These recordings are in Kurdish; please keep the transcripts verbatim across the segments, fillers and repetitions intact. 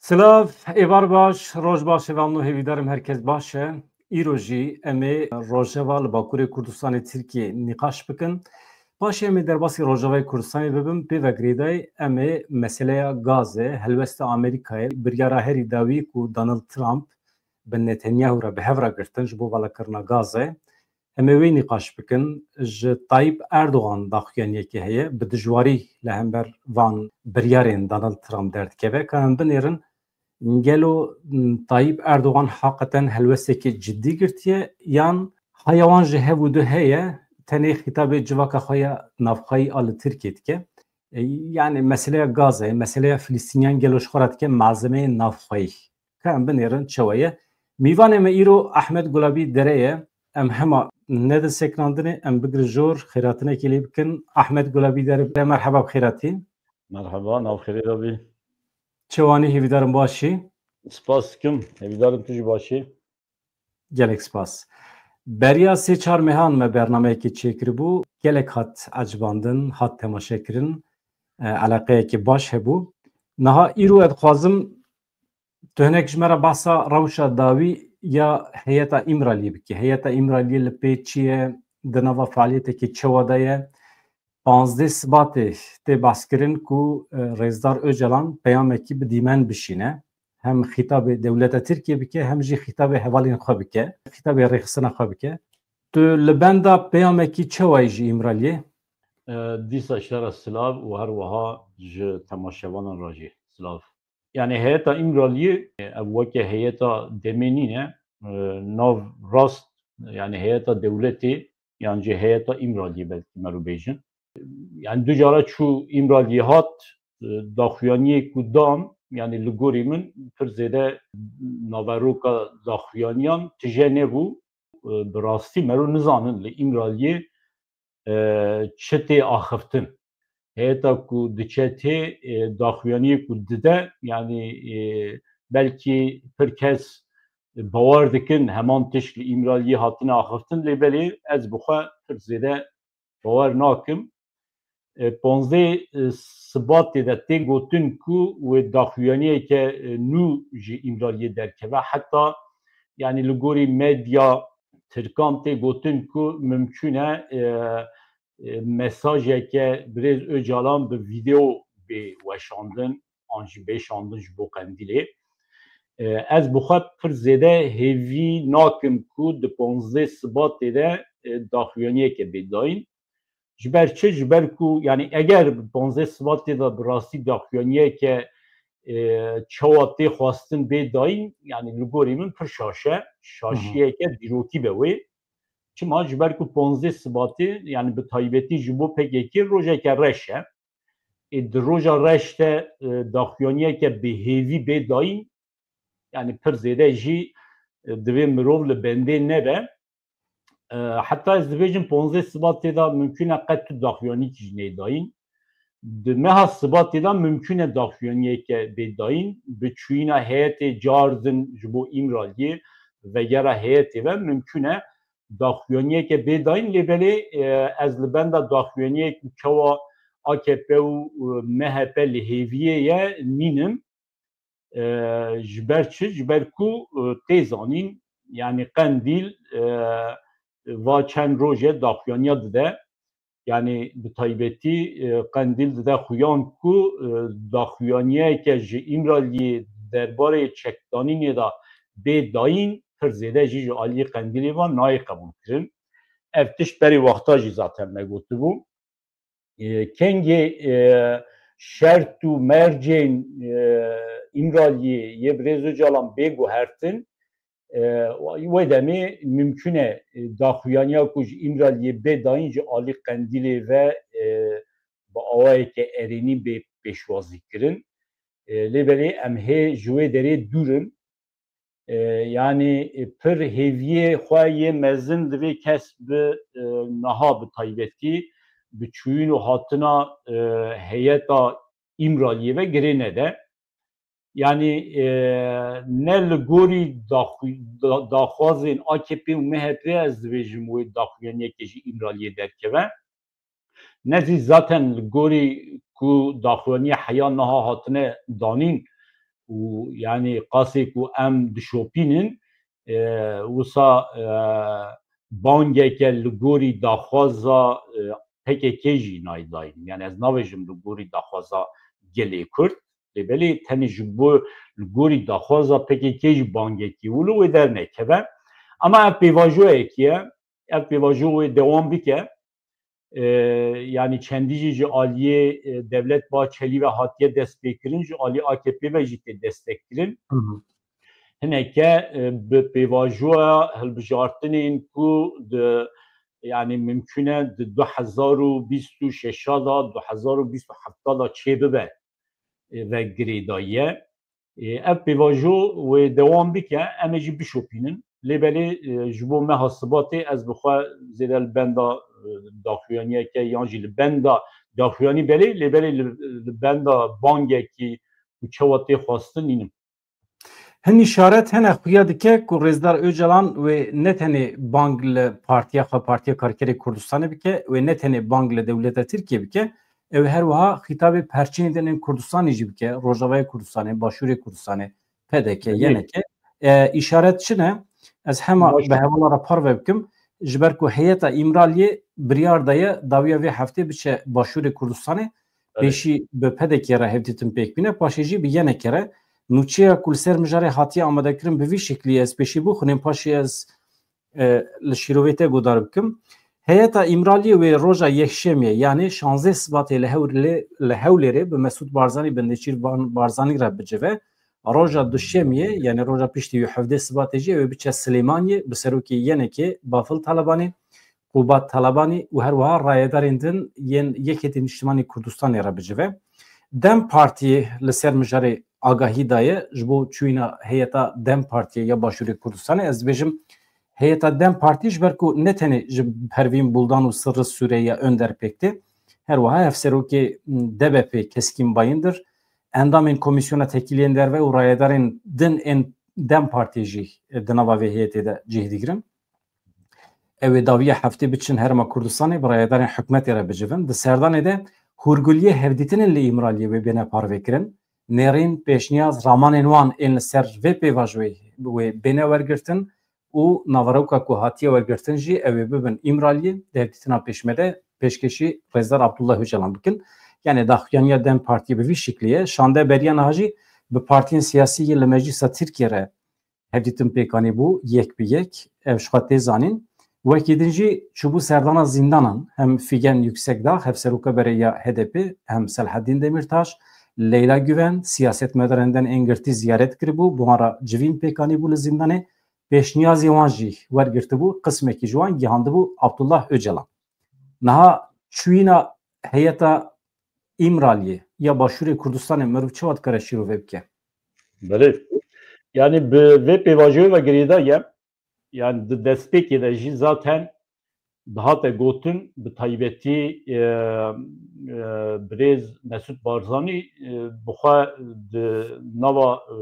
Silav, êvar baş, roj baş, hêvanno hêvîdarim herkes baş e. Îro jî em ê rojeva li Bakurê Kurdistanê Tirkiyê nîqaş bikin. Paşê em ê derbasî rojevayê Kurdistanê bibim, pê ve girêdayî em ê meseleya gazê, helwesta Amerîkayê, biryara herî dawî ku Donald Trump bi Netanyahu re bi hev re girtin ji bo valakirina gazê. Em ê wê nîqaş bikin. Ji Tayyip Erdogan daxuyaniyekê heye, bi dijwarî li hember van biryarên Donald Trump derdikeve. Ka em binêrin, gelo, m, Tayyip Erdogan haqeten helwestekê cidî girtiye yan haya wan ji hev û du heye, tenê xîtabê civaka xwe ya navxweyî a li Tirkiyê dike? E, yani meseleya Gazayê, meseleya Filistîniyan gelo ji xwe re dike malzemeyê navxweyî? Ka em binêrin çawa ye. Mîvanê me îro Ahmet Gulabî Dere ye. Em hema nedin sekinandinê, em bigrin jor, xêratinekê lê bikin. Ahmet Gulabî Dere, merheba, bi xêr hatî. Merheba, nav xêrê de bî. Çawanî, hêvîdarim başî. Spas dikim, hêvîdarim tu jî başî. Gelek spas. Beriya sê çar mehan me bernameyekê çêkiribû. Gelek hat ecibandin, hat temaşekirin. E, eleqeyekê baş hebû. Niha îro ez dixwazim tu hinek ji me re behsa rewşa dawî ya heyeta Îmraliyê bike. Heyeta Îmraliyê li pê çi ye, di nava fealiyetekê çawa de ye? Panzdeh Sibatê tê behskirin ku, e, Rêzdar Ocalan peyamekî bi dîmen bişîne. Hem xîtabê dewleta Tirkiyê bike, hem jî xîtabê hevalên xwe bike, xîtabê rêxistina xwe bike. Tu li benda peyamekî çawa yî ji Îmraliyê? E, dîsa ji te re silav û her wiha ji temaşevanan re jî silav. Yani heyeta Îmraliyê, e, ev weke heyeta demê nîne, e, nav rast, yani heyeta dewletê, yan jî heyeta Îmraliyê belkî mero bêjin. Yani du cara çû Îmraliyê hat, e, daxuyaniyê ku dan, yani li gorî min pir zêde naveroka daxuyaniyan tije nebû. E, bi rastî mero nizanin li Îmraliyê, e, çi tê axiftin. Heyeta ku diçe tê, e, daxuyaniyê ku dide, yani, e, belkî pir kes bawer dikin heman tişt li Îmraliyê hatine axiftin, lê belê ez bi xwe pir zêde bawer nakim. E, panzdeh Sibatê de tê gotin ku wê daxuyaniyeke, e, nû ji Îmraliyê derkeve. Heta, yani li gorî medya tirkan tê gotin ku mimkûn e, e, e, mesajeke birêz Ocalan bi vîdeo bê weşandin an jî bê şandin ji bo Qendîlê. E, ez bi xwe pir zêde hêvî nakim ku di panzdeh Sibatê de, e, daxuyaniyeke bê dayîn. Ji ber çi? Ji ber ku, yani eger bi panzdeh Sibatê de bi rastî daxuyaniyeke, e, çawa tê xwestin bê dayîn, yani li gorî min pir şaş e, şaşiyeke dîrokî be wê. Çima? Ji ber ku panzdeh Sibatê, yani bi taybetî ji bo P K K rojeke reş e. Ê di roja reş de, e, daxuyaniyeke bi hêvî bê dayîn, yani pir zêde jî, e, divê mirov li bendê nebe. E, heta ez dibêjim panzdeh Sibatê de mimkûn e qet tu daxuyanîkî jî neyê dayîn. Di meha Sibatê de mimkûn e daxuyaniyeke bê dayîn. Bi çûyîna heyetê cardin ji bo Îmraliyê, vegera heyetê ve mimkûn e daxuyaniyeke bê dayîn. Lê belê, e, ez li benda daxuyaniyek û çawa A K P û, e, M H P li hêviyê ye nînim. E, ji ber çi? Ji ber ku, e, tê zanîn, yani Qendîl, e, va çend roj e daxuyaniya dide. Yani bi taybetî, e, Qendîl dide xuyan ku, e, daxuyaniyeke ji Îmraliyê derbarê çekdanînê de bê dayîn pir zêde jî ji aliyê Qendîlê ve nayê qebûlkirin. Ev tişt berê wexta jî zaten me gotibû. E, kengê, e, şert û mercên, e, Îmraliyê yê birêz Ocalan bê guhertin, e, wê demê mimkûn e, e, daxuyaniya ku ji Îmraliyê bê dayîn ji alî Qendîlê ve, e, bi awayeke erênî bê pêşwazî kirin. E, lê belê em hê ji wê derê dûr in. E, yani, e, pir hêviyê xwe yê mezin divê kes bi, e, niha bi taybetî bi çûyîn û hatina, e, heyeta Îmraliyê ve girê nede. Yani, e, ne li gorî daxu-, da-, daxwazên A K P û M H P ez dibêjim wê daxuyaniyekê ji Îmraliyê derkeve. Ne zî zaten li gorî ku daxuyaniya heya niha hatine danîn û yanî qasê ku em dişopînin, e, wisa, e, bangeke li gorî daxwaza, e, P K K jî nayê dayîn. Yani ez nabêjim li gorî daxwaza gelê Kurd, lê belê tenê ji bo li gorî daxwaza P K K jî bangekî wilo wê dernekeve. Ama ev pêvajoyekî ye, ev pêvajo wê dewam bike. E, yani çendî jî ji aliyê, e, Devlet Bahçelî ve hatiye destpêkirin, ji alî A K P ve jî tê destekkirin. Hineke, e, bi pêvajoya hilbijartinên ku di, yani mimkun e di du hezar û bîst û şeş de, du hezar û bîst û heft de çêbibe, e, ve girêdayî ye. E, ev pêvajo wê dewam bike, em ê jî bişopînin. Lê belê, e, ji bo meha Sibatê ez bi xwe zêde li benda, e, daxuyaniyeke yan jî li benda daxuyanî belê, lê belê li, li benda bangekî ku çawa tê xwestin nînim. Hin îşaret hene xuya dike ku Rêzdar Ocalan wê ne tenê bang li partiya xwe, Partiya Karkerê Kurdistanê bike, wê ne tenê bang li dewleta Tirkiyê bike, ew ê her wiha xîtabê perçeyên din ên Kurdistanê jî bike, Rojavayê Kurdistanê, Başûrê Kurdistanê, P D K, Belê. Y N K. E, îşaret çi ne? Ez hema Baş. bi hevala re parve bikim. Ji ber ku heyeta Îmraliyê biryar daye dawiya vê heftê biçe Başûrê Kurdistanê, Belê. pêşî bi P D K re hevdîtin pêk bîne, paşê jî bi Y N K re. Nûçeya ku li ser mijarê hatiye amadekirin bi vî şeklî ez pêşî bixwînim, paşê ez, e, li şîrovê te guhdar bikim. Heyeta Îmraliyê wê roja Yekşemê, yanî şanzdeh Sibatê li Hewlê-, li Hewlêrê bi Mesûd Barzanî, bi Nêçîrvan Barzanî re bicive. Roja Duşemiyê, yanî roja piştî wî hevdeh Sibatê jî ew ê biçe Silêmaniyê, bi serokê Y N K Bafil Talebanî, Qubat Talebanî û her wiha rayedarên din yên Yekêtî Niştimanî Kurdistanê re bicive. DEM Partiyê li ser mijarê agahî daye ji bo çûyîna heyeta DEM Partiyê ya Başûrê Kurdistanê. Ez dibêjim heyeta DEM Partiyê ji ber ku ne tenê ji Pervîn Buldan û Sirri Sûre ya Önder pêk tê, her wiha hevserokê D B P Keskîn Bayindir, endamên Komîsyona Tekîliyên Derve û rayedarên din ên DEM Partiyê jî di nava vê heyetê de cih digirin. Ew ê dawiya heftê biçin Herêma Kurdistanê bi rayedarên hikûmetê re bicivin. Di serdanê de hûrguliyê hevdîtinên li Îmraliyê wê bêne parvekirin. Nêrîn, pêşniyaz, ramanên wan ên li ser vê pêvajoyê wê bêne wergirtin û naveroka ku hatiye wergirtin jî ew ê bibin Îmraliyê. Di hevdîtina pêşme de pêşkêşî Rêzdar Abdullah Ocalan bikin. Yanî daxuyaniya DEM Partiyê bi vî şiklî ye. Şande beriya niha jî bi partiyên siyasî yê li Meclîsa Tirkiyê re hevdîtin pêk anîbû yek bi yek. Ev ji xwe tê zanîn. Wekî din jî çûbû serdana zîndanan. Hem Figen Yüksekdağ, hevseroka berê ya H D P, hem Selahaddin Demirtaş, Leyla Güven, siyasetmedarên din ên girtî ziyaret kiribû, bi wan re civîn pêk anîbû li zîndanê. Pêşniyazê wan jî wergirtibû, qismekî ji wan gihandibû Abdullah Ocalan. Niha çûyîna heyeta Îmraliyê ya Başûrê Kurdistanê mirov çawa dikare şîrove bike? Belê. Yani bi vê pêvajoyê ve girêdayî ye. Yani di destpêkê de jî zaten dihate gotin, bi taybetî, e, e, birêz Mesûd Barzanî, e, bi xwe di nava, e,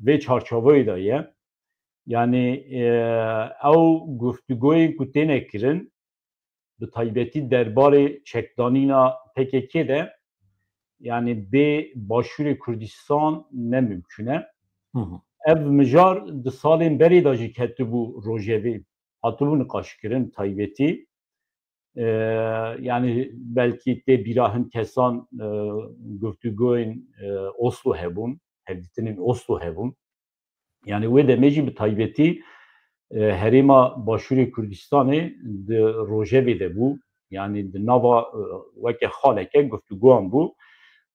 vê çarçoveyê de ye. Yani, e, ew guftûgoyên ku têne kirin, bi taybetî derbarê çekdanîna P K K de, yani bê Başûrê Kurdistan ne mimkun e. Hı hı. Ev mijar di salên berê de jî ketibû rojevê, hatibû niqaşkirin taybetî. E, yani belkî tê bîra hin kesan, e, guftûgoyên, e, Oslo hebûn, hevdîtinên Oslo hebûn. Yani wê demê jî bi taybetî, e, herêma Başûrê Kurdistanê di rojevê de bû. Yani di nava, e, weke xaleke guftûgoyan bû.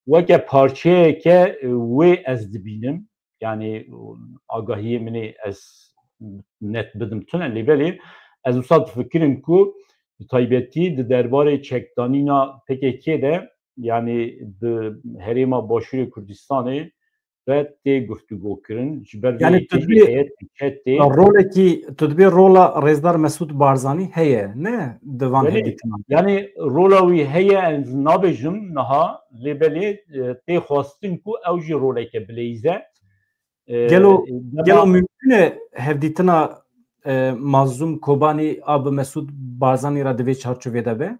Weke parçeyeke, e, wê ez dibînim. Yani agahiyê min ê ez net bidim tune, lê belê ez wisa difikirim ku bi taybetî di derbarê çekdanîna P K K de, yani bi herêma Başûrê Kurdistanê re tê guftûgo kirin. Ji ber vê Yani yekê tu jî dibê heyet çetê rolekî, tu dibê rola Rêzdar Mesûd Barzanî heye, ne, di van Belê, hevdîtinan? Yani rola wî heye, ez nabêjim niha, lê belê, e, tê xwestin ku ew jî roleke bileyze. E, Gelo, dema gelo mimkun e hevdîtina, e, Mazlûm Kobanî a bi Mesûd Barzanî re di vê çarçovê de be?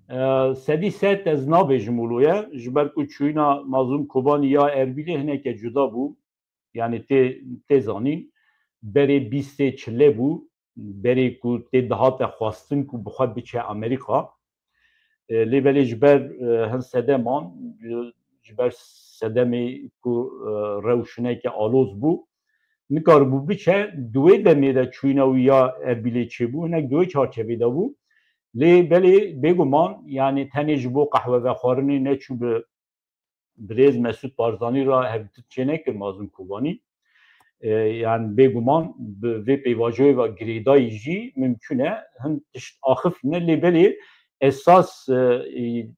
E, sedî sed ez nabêjim wilo ye, ji ber ku çûyîna Mazlûm Kobanî ya Erbîlê hineke cuda bû. Yanî tê, tê zanîn, berê bîstê çile bû, berê ku tê dihate xwestin ku bi xwe biçe Amerîka. E, lê belê ji ber, e, hin sedeman, e, ji ber sedemê ku, e, rewşineke aloz bû, nikaribû biçe, di wê demê de çûyîna wî ya Erbîlê çêbû, hinek di wê çarçevê de bû. Lê belê bêguman, yanî tenê ji bo qehwe vexwarinê neçû bi birêz Mesûd Barzanî re hevdîtin çênekir Mazlûm Kobanî. E, yani bêguman bi vê pêvajoyê ve girêdayî jî mimkûn e hin tişt axifîne, lê belê esas, e, e,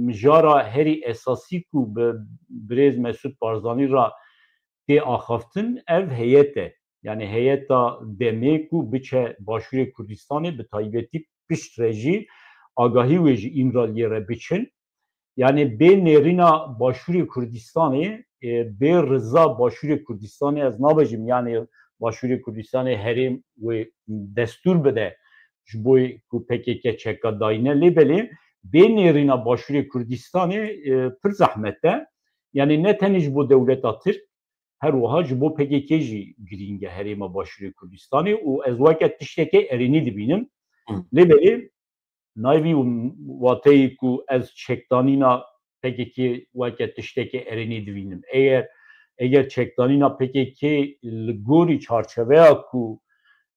mijara herî esasî ku bi birêz Mesûd Barzanî re tê axaftin ev heyet e. Yani heyeta demê ku biçe Başûrê Kurdistanê, bi taybetî piştre jî agahî wê ji Îmraliyê re biçin. Yani bê nêrîna Başûrê Kurdistanê, e, bê riza Başûrê Kurdistanê, ez nabêjim yani Başûrê Kurdistanê herêm wê destûr bide ji bo ku P K K çeka dayîne, lê belê bê nêrîna Başûrê Kurdistanê, e, pir zehmet e. Yani ne tenê ji bo dewleta Tirk, her wiha ji bo P K K jî girîng e herêma Başûrê Kurdistanê û ez weke tiştekê erênî dibînim. Hı. Lê belê nayvî û wateyî ku ez çekdanîna P K K weke tiştekê erênî dibînim. Eger, eger çekdanîna P K K li gorî çarçeveya ku,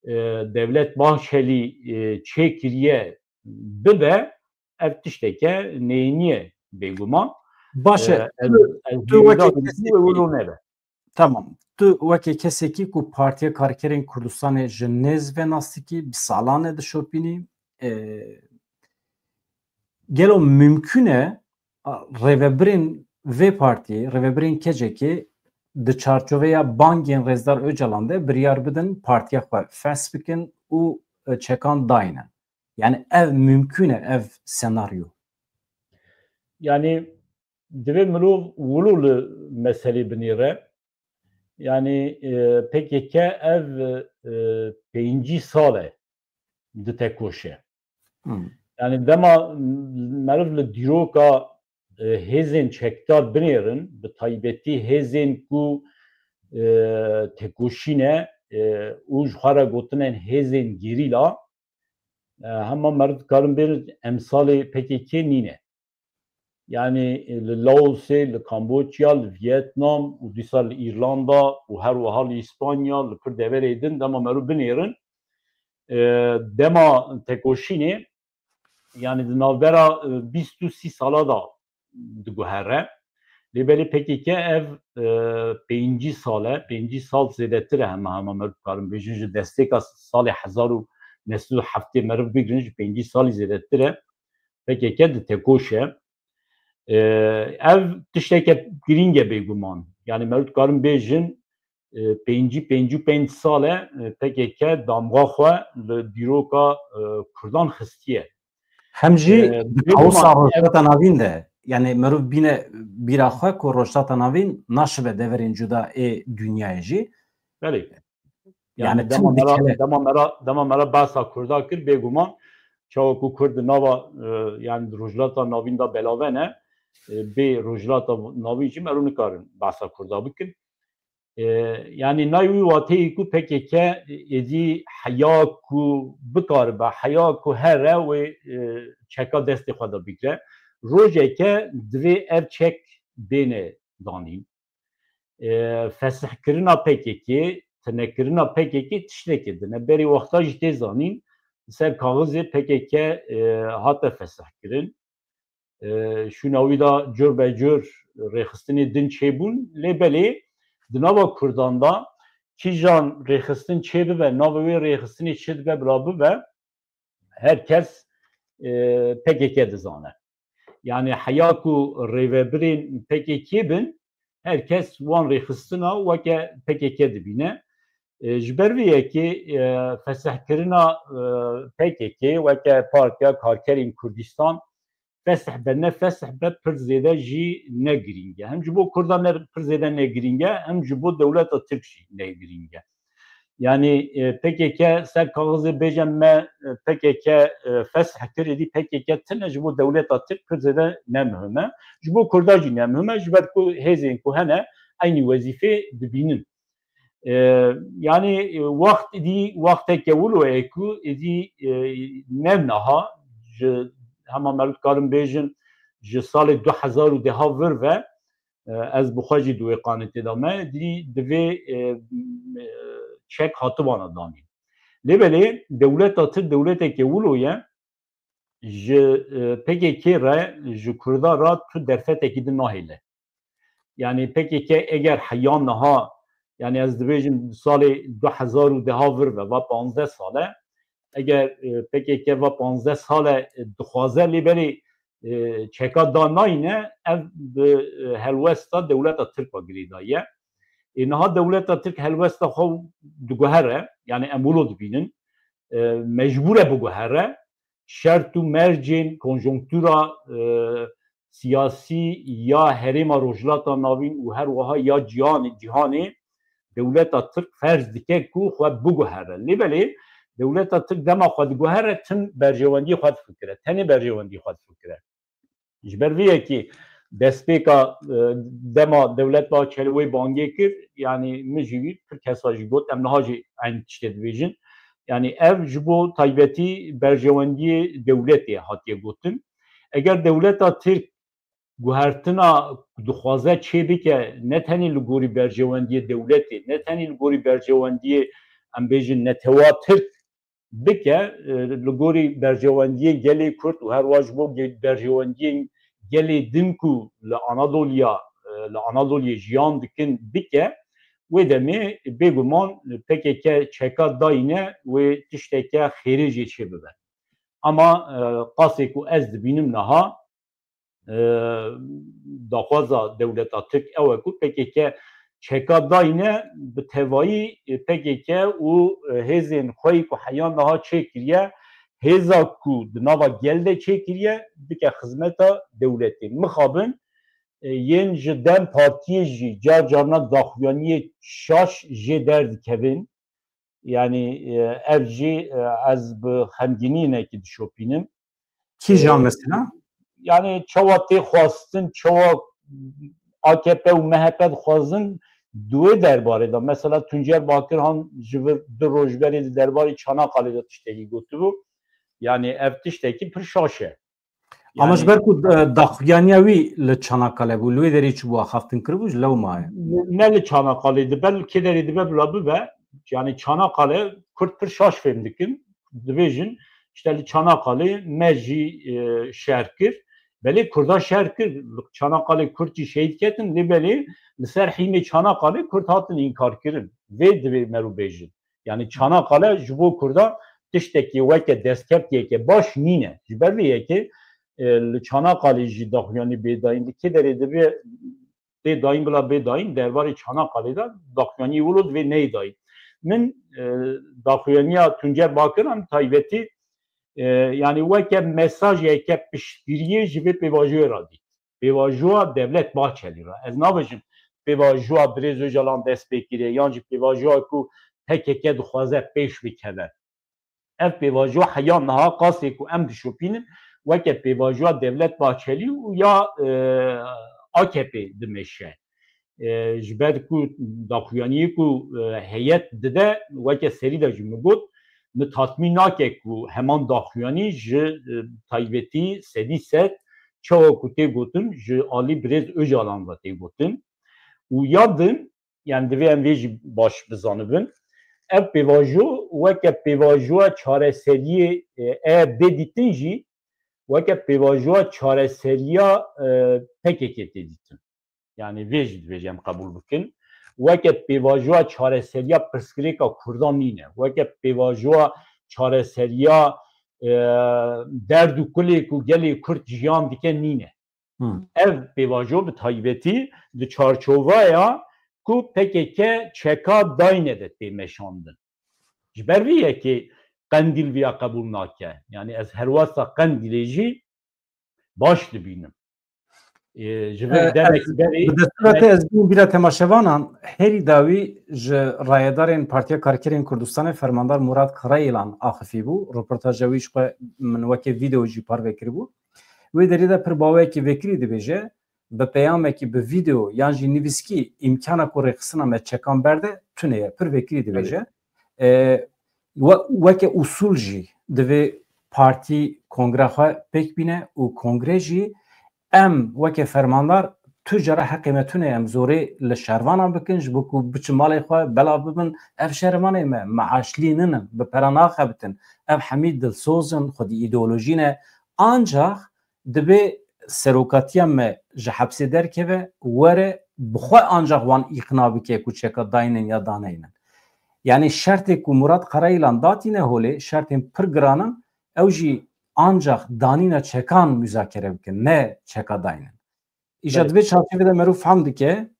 e, Dewlet Bahçelî, e, çêkiriye bibe, ev tişteke neyînî ye bêguman. Baş e, E, ez, tu, ez tu weke bêguman kesekî wilo nebe. Tamam. Tu weke kesekî ku Partiya Karkerên Kurdistanê ji nêz venastikî, bi salan e dişopînî, e, gelo mimkûn e, a, rêvebirên vê partiyê, rêvebirên K C K di çarçoveya bangên Rêzdar Ocalan de biryar bidin partiya xwe fes bikin û, e, çekan dayne? Yani ev mimkûn e, ev senaryo? Yani divê mirov wilo li meselê binêre. Yani, e, P K K ev, e, pêncî sal e ditekoşe. Hmm. Yani dema meriv li dîroka, e, hêzên çekdar binêrin, bi taybetî hêzên ku, e, tekoşîne, e, û ji xwe re gotine hêzên gerîla, e, hema meriv dikarin bêrin emsalê P K K nîne. Yani, e, li Laosê, li Kamboçya, li Vietnam û dîsa li Îrlanda û her wiha li Îspanya, li pir deverê din dema meriv binêrin, e, dema tekoşînê, yani di navbera, e, bîst û sî sala da diguhere. Lê belê P K K ev, e, pêncî sal e, pêncî sal zêdetir e hema hema meriv dikarin bêjin ji destpêka salê hezar û neh sed û heftê meriv bigirin ji pêncî salî zêdetir e. P K K ditekoşe. E, ev tişteke girîng e bêguman. Yani meriv dikarin bêjin, e, pêncî, pêncî û pênc sal e, e, P K K damga xwe li dîroka, e, Kurdan xistiye. Hem jî E, di bêguman, kaosa Rojhilata Navîn de, yani meriv bîne bîra xwe ku Rojhilata Navîn naşibe deverên cuda ê dinyayê jî. Belê. Yani Yani tim dema me ra, dikele. dema me ra, dema me ra behsa Kurda kir, bêguman çawa ku Kurd di nava, e, yani di Rojhilata Navîn de belave ne, e, bê Rojhilata Navîn jî meriv nikarin behsa Kurda bikin. E, yani nayê wî wateyê ku P K K êdî heya ku bikaribe, heya ku here wê, e, çeka destê xwe de bigire. Rojeke divê ev çek bêne danîn. E, fesihkirina P K K, tinekirina P K K tiştekê din e. Berî wexta jî tê zanîn, li ser kaxizê P K K, e, hate fesihkirin. E, şûna wî de cur be cur rêxistinê din çêbûn, lê belê di nava Kurdan de kîjan rêxistin çêbibe, navê wê rêxistinê çi dibe bila bibe, her kes, e, P K K dizane. Yani heya ku rêvebirên P K K bin, her kes wan rêxistina weke P K K dibîne. E, ji ber vê yekê, e, fesihkirina, e, P K K weke Partiya Karkerên Kurdistan fesih be ne fesih be pir zêde jî ne girîng e. Hem ji bo Kurdan ne pir zêde ne girîng e, hem ji bo dewleta Tirk jî ne girîng e. Yanî e, P K K ser kaxizê bêje me e, P K K e, fesh kir, êdî P K K tine ji bo dewleta Tirk pir zêde ne muhim e. Ji bo Kurda jî ne muhim e, ji ber ku hêzên ku hene eynî wezîfê dibînin. E, yanî e, wext êdî wexteke wilo ye ku êdî e, ne niha ji hema me dikarin bêjin ji salê du hezar û deha vir ve e, ez bi xwe jî di wê qanitê de me, dî divê e, e, çek hatibana danîn. Lê belê dewleta Tirk dewleteke wilo ye, ji e, P K K re, ji Kurda re tu derfetekî din nahêle. Yanî P K K eger heya niha, yanî ez dibêjim salê du hezar û deha vir ve, va panzdeh sal e, eger e, P K K va panzdeh sal e e, dixwaze, lê belê e, çeka da nayne, ev bi e, helwesta dewleta Tirk ve girêdayî ye. Ê niha dewleta Tirk helwesta xwe diguhere, yanî em wilo dibînin, e, mecbûr e biguhere, şert û mercên, konjonktura e, siyasî ya herêma Rojhilata Navîn û her wiha ya cîhanê, cîhanê dewleta Tirk ferz dike ku xwe biguhere. Lê belê dewleta Tirk dema xwe diguhere tim berjewendiyê xwe difikire. Tenê berjewendiyê xwe difikire. Ji ber vê yekê destpêka e, dema Dewlet Bahçeli wê bangê kir, yanî min jî wî pir kesa jî got, em niha jî eynî tiştê dibêjin. Yanî ev ji bo taybetî berjewendiyê dewletê hatiye gotin. Eger dewleta Tirk guhertina dixwaze çê bike, ne tenê li gorî berjewendiyê dewletê, ne tenê li gorî berjewendiyê, em bêjin, netewa Tirk bike, e, li gorî berjewendiyên gelê Kurd û her wiha ji bo ge-, berjewendiyên gelê din ku li Anadoliya, e, li Anadoliyê jiyan dikin bike, wê demê bêguman P K K çeka dayîne wê tişteke xêrê jê çê bibe. Ama e, qasê ku ez dibînim niha, e, daxwaza dewleta Tirk ew e ku P K K çeka dayîne, bi tevayî e, P K K û e, hêzên xwe yî ku heya niha çêkiriye, hêza ku di nava gel de çêkiriye, bike xizmeta dewletê. Mixabin e, yên ji DEM Partiyê jî car carna daxuyaniyê şaş jê derdikevin. Yanî e, ev jî e, ez bi xemgînînekî dişopînim. Kîjan E, mesela? Yanî çawa tê xwestin, çawa A K P û M H P dixwazin di wê derbarê de. Mesela Tuncer Bakirhan ji vir du roj berê di derbarê Çanakkale de tiştekî gotibû. Yanî ev tiştekî pir şaş e. Ama ji Yanî ber ku e, daxuyaniya wî li Çanakkale bû, li wê derê çi bû, axaftin kiribû, ji lew maye. Ne li Çanakkale dibe, li kê derê dibe bila bibe. Yanî Çanakkale Kurd pir şaş fêm dikin. Dibêjin, işte li Çanakkale me jî e, şer kir. Belê Kurda şer kir. Li Çanakkale Kurd jî şehîd ketin. Lê belê li ser hîmê Çanakkale Kurd hatin înkar kirin. Vê divê mero bêjin. Yanî Çanakkale ji bo Kurda tiştekî weke destkeftiyeke baş nîne. Ji ber vê yekê e, li Çanakkale jî daxuyanî bê dayîn. Li kê derê dibe bê dayîn, bila bê dayîn, derbarê Çanakkale de daxuyanî wilo divê neyê dayîn. Min e, daxuyaniya Tuncer Bakirhan taybetî e, yanî weke mesajeke piştgiriyê ji vê pêvajoyê re dît. Pêvajoya Devlet Bahçelî re. Ez nabêjim pêvajoya Birêz Ocalan dest pê kiriye, yan jî pêvajoya ku P K K dixwaze pêş bikeve. Ev pêvajoya heya niha qasê ku em dişopînin, weke pêvajoya Devlet Bahçelî û ya e, A K P dimeşe. E, ji ber ku daxuyaniyê ku e, heyet dide, weke serî de jî min got, min tatmîn nake ku heman daxuyanî ji e, taybetî sedî sed çawa ku tê gotin, ji alî Birêz Ocalan ve tê gotin. Û ya din, yani divê em vê jî baş bizanibin, ev pêvajo weke pêvajoya çareseriyê e, eğer bê dîtin jî, weke pêvajoya çareseriya e, P K K tê dîtin. Yani vê jî divê em qebûl bikin. Weke pêvajoya çareseriya pirsgirêka Kurdan nîne. Weke pêvajoya çareseriya e, derd û kulê ku gelê Kurd jiyan dike nîne. Hmm. Ev pêvajo bi taybetî di çarçovaya ku P K K çeka dayne de tê meşandin. Ji ber vê yekê Qendîl viya qebûl nake. Yani ez helwesta Qendîlê jî baş dibînim. Ê, ji vir E, demekî ez, berê bi destûra te ez bînim bîra temaşevanan, herî dawî ji rayedarên Partiya Karkerên Kurdistanê Fermandar Murat Karayilan axifî bû. Roportaja wî ji xwe min weke vîdeo jî parve kiribû. Wê derê de pir baweyekî vekirî dibêje, bi peyamekî bi vîdeo yan jî nivîskî îmkana ku rêxistina me çekan berde tune ye. Pir vekirî dibêje. E, we-, weke usûl jî divê partî kongre xwe pêk bîne û kongre jî em weke fermandar tu cara heqê me tune em zorê li şervanan bikin ji bo ku biçin malê xwe belav bibin. Ev şervanê me meaşlî ninin, bi pera naxebitin. Ev hemî dilsoz in, xwedî îdeolojî ne. Ancax dibê serokatiya me ji hepsê derkeve, were bi xwe ancax wan îqna bike ku çeka daynin ya daneynin. Yanî şertê ku Murat Karayilan datîne holê, şertên pir giran in, ew jî ancax danîna çekan muzakere bikin, ne çeka daynin. Îja Belê. Di vê çarçevê de merû fehm dike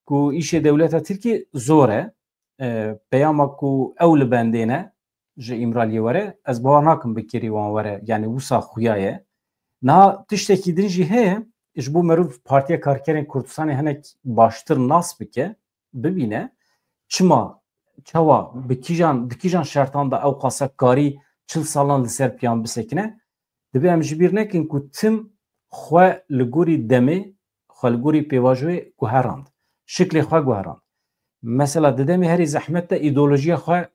ku îşê dewleta Tirkî zor e. E, peyama ku ew li bendê ne ji Îmraliyê were, ez bawer nakim bi kêrî wan were, yanî wisa xuya ye. Niha tiştekî din jî heye, ji bo merûv Partiya Karkerên Kurdistanê hinek baştir nas bike, bibîne, çima, çawa, bi kîjan, di kîjan şertan de ew qasa karî çil salan li ser piyan bisekine, Divê em ji bîr nekin ku tim xwe li gorî demê, xwe li gorî pêvajoyê guherand. Şiklê xwe guherand. Mesela di demê herî zehmet de îdeolojiya xwe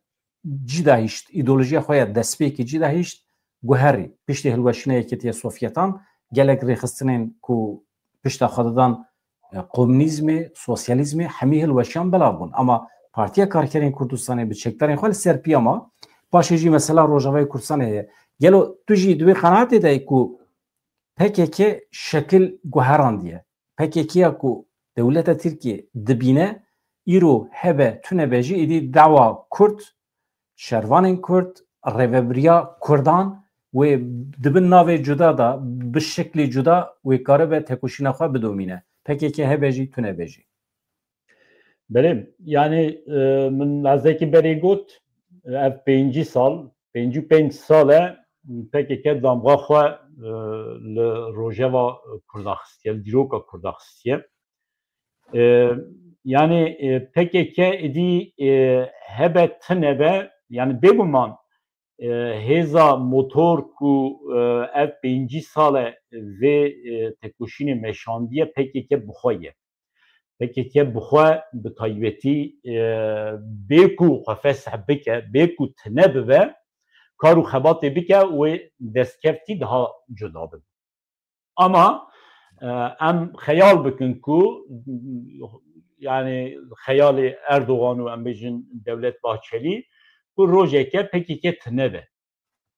cî dahîşt, îdeolojiya xwe ya destpêkê cî dahîşt, guherî. Piştî hilweşîna Yekîtiya Sovyetan gelek rêxistinên ku pişta xwe didan, e, komunîzmê, sosyalîzmê hemî hilweşiyan belav bûn. Ama Partiya Karkerên Kurdistanê bi çekdarên xwe li ser piya ma. Paşê jî mesela Rojavayê Kurdistanê heye. Gelo tu jî di wê qenaetê de yî ku P K K şekil guherandiye? P K K ya ku dewleta Tirkiyê dibîne, îro hebe tune be jî êdî dawa Kurd, şervanên Kurd, rêvebiriya Kurdan wê di bin navê cuda de, bi şeklê cuda wê karibe tekoşîna xwe bidomîne. P K K hebe jî tune be jî. Belê, yanî, e, min lehzekî berê got, ev pêncî sal, pêncî û pênc sal e P K K damga xwe, e, li rojeva Kurda xistiye, li dîroka Kurda xistiye. E, yanî, e, P K K êdî, e, hebe tune be, yanî bêguman, e, hêza motor ku, e, ev pêncî sal e vê, e, tekoşînê meşandiye P K K bi xwe ye. P K K bi xwe bi taybetî, e, bê ku xwe fesh bike, bê ku tune bibe, kar û xebatê bike, wê destkeftî daha cuda bibe. Ama, e, em xeyal bikin ku, yanî xeyalê Erdogan û em bêjin Devlet Bahçelî, ku rojeke P K K tune be.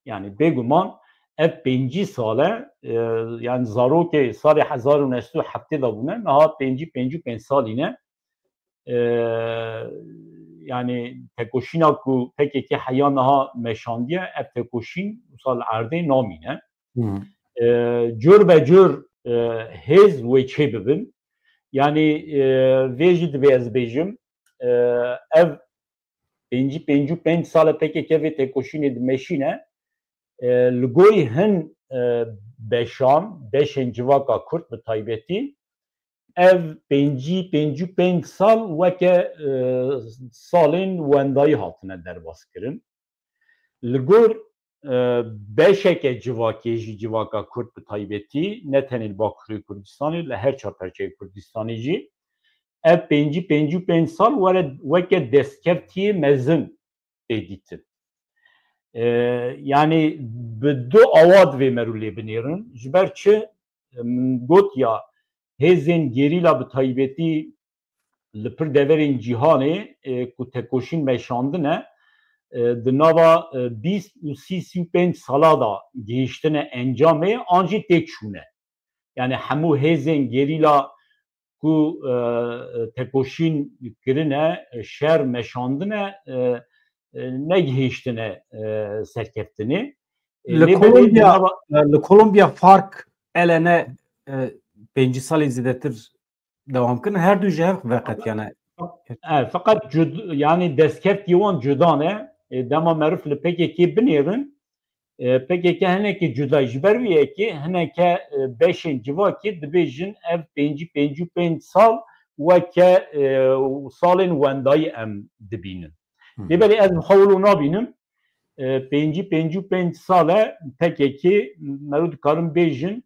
Yanî bêguman ev pêncî sal e, e, yanî zarokê salê hezar û neh sed û heftê de bûne, niha pêncî, pêncî û pênc salî ne. E, yanî tekoşîna ku P K K heya niha meşandiye, ev tekoşîn wisa li erdê namîne. Hmm. E, cur be cur, e, hêz wê çê bibin. Yanî, e, vê jî divê ez bêjim, e, ev pêncî, pêncî û pênc sal e P K K vê tekoşînê dimeşîne. E, li gorî hin, e, beşan, beşên civaka Kurd bi taybetî, ev pêncî, pêncî û pênc sal weke, e, salên wendayî hatine derbas kirin. Li gor, e, beşeke civakê jî, civaka Kurd bi taybetî, ne tenê li Bakurê Kurdistanê, li her çar perçeyê Kurdistanê jî, ev pêncî, pêncî û pênc sal were weke destkeftiyê mezin tê dîtin. E, yanî bi du awa divê merû lê binêrin. Ji ber çi? Min got ya, hêzên gerîla bi taybetî li pir deverên cîhanê, e, ku tekoşîn meşandine, e, di nava, e, bîst û sî, sî û pênc sala de gihiştine encamê, an jî têk çûne. Yanî hemû hêzên gerîla ku, e, tekoşîn kirine, şer meşandine, e, e, negihiştine, e, serkeftinê. E, Li lê belê Kolombiya, nava- e, li Kolombiya FARC, ELN, e, pêncî salî zêdetir dewam kirin. Her du ji hev veqetiyane. E, feqet cud-, yanî destkeftiyê wan cuda ne. E, dema meriv li P K K binêrin, E, P K K hinekî cuda ji ber wî yekê hineke e, beşên civakî dibêjin ev pêncî pêncî û pênc sal weke e, salên wendayî em dibînin. Lê belê ez bi xwe wilo nabînim. E, pêncî pêncî û pênc sal e P K K, mero dikarin bêjin,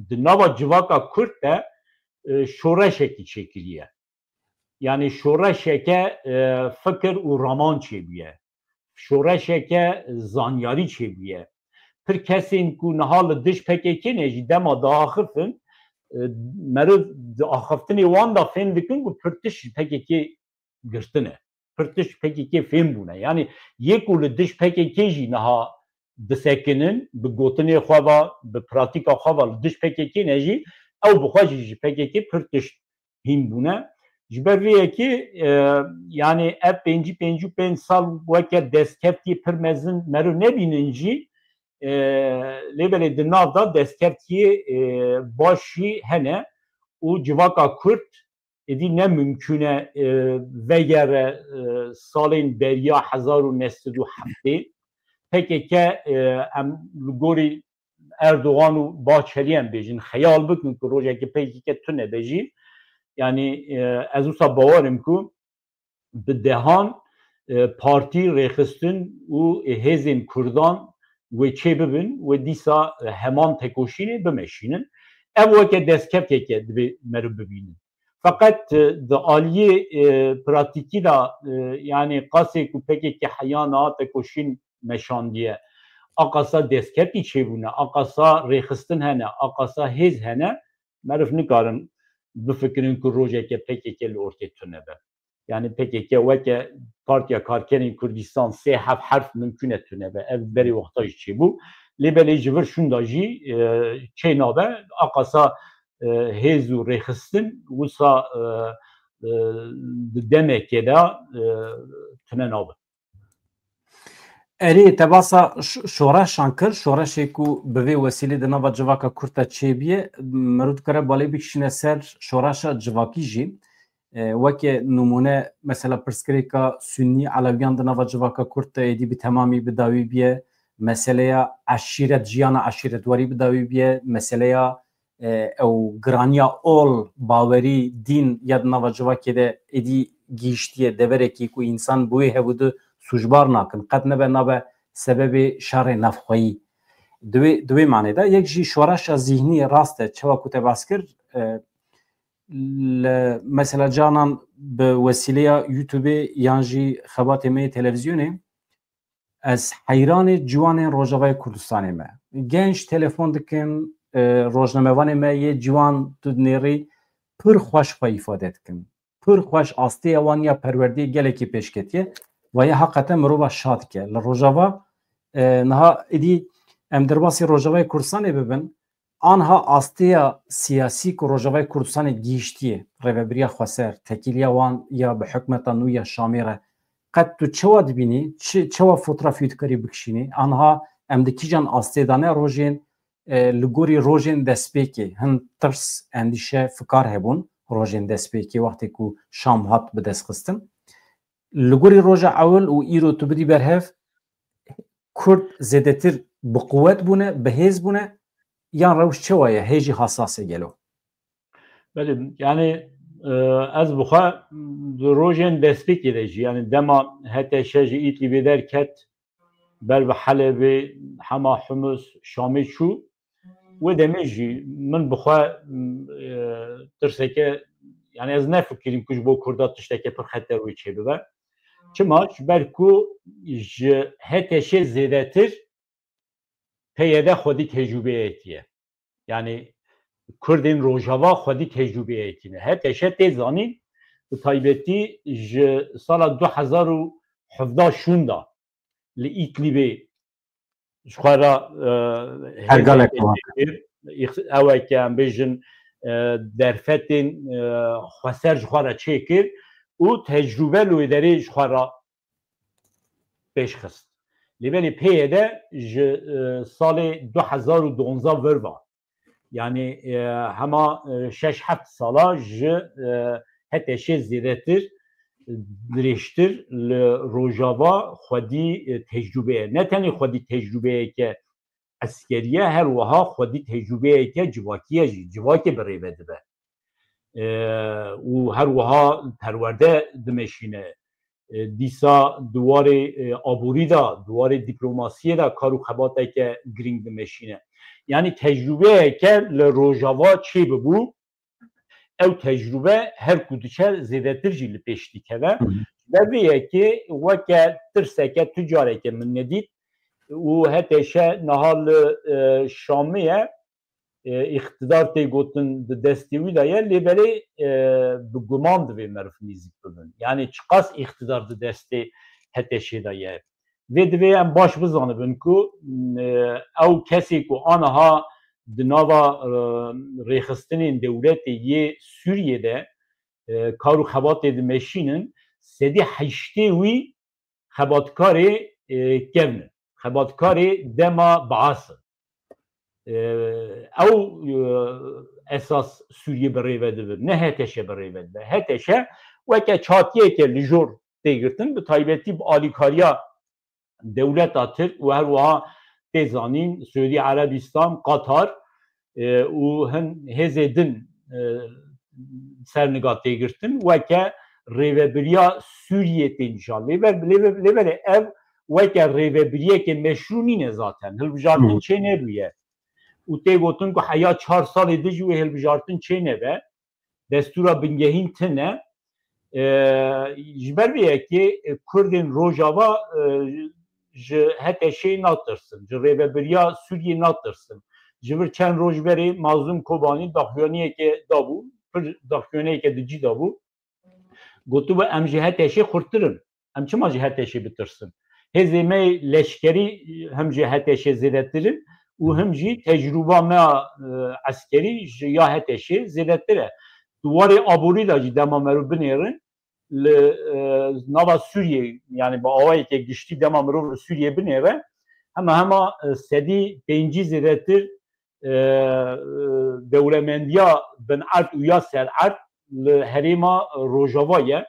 di nava civaka Kurd de e, şoreşekî çêkiriye. Yanî şoreşeke e, fikir û raman çêbûye. Şoreşeke zanyarî çêbûye. Pir kesên ku niha li dij P K K ne jî dema diaxifin, e, meriv di axiftinê wan de fêm dikin ku pir tişt ji P K K girtine. Pir tişt P K K fêm bûne. Yanî yê ku li dij P K K jî niha disekinin, bi gotinê xwe ve, bi pratîka xwe ve li dij P K K ne jî, ew bi xwe jî ji P K K pir tişt hîn bûne. Ji ber vê yekê, e, yanî ev pêncî pêncî û pênc sal weke destkeftiyê pir mezin meriv nebînin jî, e, lê belê di nav de destkeftiyê e, baş jî hene û civaka Kurd êdî ne mimkûn e e, vegere e, salên beriya hezar û neh sed û heftê. P K K e, em li gorî Erdogan û Baçelî em bêjin, xeyal bikin ku rojekê P K K tune be jî, yanî e, ez wisa bawer im ku bi dehan e, partî, rêxistin û hêzên Kurdan wê çê bibin, wê dîsa e, heman tekoşînê bimeşînin. Ev weke destkefteke divê meriv bibînin. Feqet e, di aliyê e, pratîkî de e, yanî qasê ku P K K heya niha tekoşîn meşandiye, aqasa destkeftî çêbûne, aqasa rêxistin hene, aqasa hêz hene, meriv nikarin bifikirin ku rojeke P K K li ortê tune be. Yanî P K K weke Partiya Karkerên Kurdistan sê heft herf mimkûn e tune be. Ev berê wexta jî çêbû. Lê belê ji vir şûnda jî e, çê nabe. Aqasa e, hêz û rêxistin wisa e, e, di demekê de e, tune nabin. Erê, te basa ş- şoreşan kir, şoreşê ku bi vê wesîlê di nava civaka Kurd de çêbûye, meriv dikare balê bikişîne ser şoreşa civakî jî. E, weke nimûne, mesela pirsgirêka Sunnî Elewiyan di nava civaka Kurd de êdî bi temamî bi dawî bûye, meseleya eşîret, jiyana eşîretwarî bi dawî bûye, meseleya e, ew giraniya ol, bawerî, dîn ya di nava civakê de êdî gihîştiye deverekî ku însan bi wê hev û di sûcbar nakin, qet nebe nabe sebebê şerê navxweyî. Di wê, di wê manê de yek jî şoreşa zîhnî rast e, çawa ku te behs kir, e, li, mesela canan bi wesîleya YouTubeê yan jî xebatê me yê televîzyonê, ez heyranê ciwanên Rojavayê Kurdistanê me. Genç telefon dikin, e, rojnamevanê me yê ciwan tu dinêrî pir xweş xwe îfade dikin. Pir xweş astêya wan ya perwerdeyê gelekî pêş ketiye. Ve ya heqete mirova şa dike. Li Rojava, e, niha êdî em derbasî Rojavayê Kurdistanê bibin, anha astêya siyasî ku Rojavayê Kurdistanê gihîştiye, rêvebiriya xweser, tekîliya wan ya bi hikûmeta nû ya Şamê re, qet tu çawa dibînî, çi, çawa fotoğrafî dikarî bikişînî? Anha em di kîjan astê de ne rojên, e, li gorî rojên destpêkê, hin tirs, endîşe, fikar hebûn rojên destpêkê wextê ku Şam hat bi dest xistin. Li gorî roja ewil û îro tu bidî berhev, Kurd zêdetir bi quwet bûne, bi hêz bûne, yan rewş çawa ye? Hê jî hasas e gelo? Belê, yanî e, ez bi xwe di rojên destpêkê de jî, yanî dema H T Ş ji Îdlîbê derket, ber bi Helebê, hema Humus, Şamê çû, wê demê jî min bi xwe e, tirseke, yanî ez nefikirîm ku ji bo Kurda tişteke pir xeter wê çêbibe. Çima? Ji ber ku ji H T Ş zêdetir P Y D xwedî tecrûbeyekî ye. Yanî Kurdên Rojava xwedî tecrûbeyekî ne. H T Ş tê zanîn, bi taybetî ji sala du hezar û hevdeh şûnda li Îdlîbê ji xwe re e, Pergalek hêzeke çêkir, îx- ew eke em bêjin e, derfetên e, xweser ji xwe re çêkir û tecrûbe li wê derê ji xwe re pêş xist. Lê belê P Y D ji e, salê du hezar û duwazdeh vir ve, yanî e, hema e, şeş heft sala ji e, H T Ş zêdetir dirêjtir li Rojava xwedî, e, tecrûbe ye. Ne tenê xwedî tecrûbeyeke eskerî ye, her wiha xwedî tecrûbeyeke civakî ye jî, civakê bi rê ve dibe. E, û her wiha perwerde dimeşîne. E, dîsa di warê, e, aborî de, di warê dîplomasiyê de kar û xebateke girîng dimeşîne. Yanî tecrûbeyeke li Rojava çêbibû, ew tecrûbe her ku diçe zêdetir jî li pêş dikeve. Hı hı. Ji ber vê yekê weke tirseke tu careke min nedît û H T Ş niha li, e, Şamê ye, e, îqtidar tê gotin di destê wî de ye, lê belê, e, bi guman divê meriv nêzîk bibin. Yanî çiqas îqtidar di destê H T Şê de ye. Vê divê em baş bizanibin ku, e, ew kesê ku aniha di nava, e, rêxistinên dewletê yê Sûriyê de, e, kar û xebatê dimeşînin, sedî heştê wî xebatkarê, e, kevn in. Xebatkarê dema Baas in. E, ew, e, esas Sûriyê bi rê ve dibin, ne H T Ş bi rê ve dibe. H T Ş weke çatiyeke li jor tê girtin, bi taybetî bi alîkariya dewleta Tirk û her wiha tê zanîn, Siûdî Erebistan, Qatar, e, û hin hêzê din, e, ser niga tê girtin, weke rêvebiriya Sûriyê tê nîşan. Lê ber-, lê be-, lê belê ev weke rêvebiriyeke meşrû nîne zaten. Hilbijartin Hı. çê nebûye. Û tê gotin ku heya çar salê din jî wê hilbijartin çê nebe. Destûra bingehîn tune. E, ji ber vê yekê, e, Kurdên Rojava, e, ji H T Şê natirsin, ji rêvebiriya Sûriyê natirsin. Ji vir çend roj berê Mazlûm Kobanî daxuyaniyeke dabû, pir daxuyaniyeke di cî dabû. Gotibû, em ji H T Şê xurttir in. Em çima ji H T Şê bitirsin? Hêzê me yê leşkerî hem ji H T Şê zêdetir in û hem jî tecrûba me ya, e, eskerî ji ya H T Şê zêdetir e. Di warê aborî de jî dema meriv binêrin, li, e, nava Sûriyê, yanî bi awayeke giştî dema mirov li Sûriyê binêre, hema hema, e, sedî pêncî zêdetir, e, e, dewlemendiya bin erd û ya ser erd li herêma Rojava ye.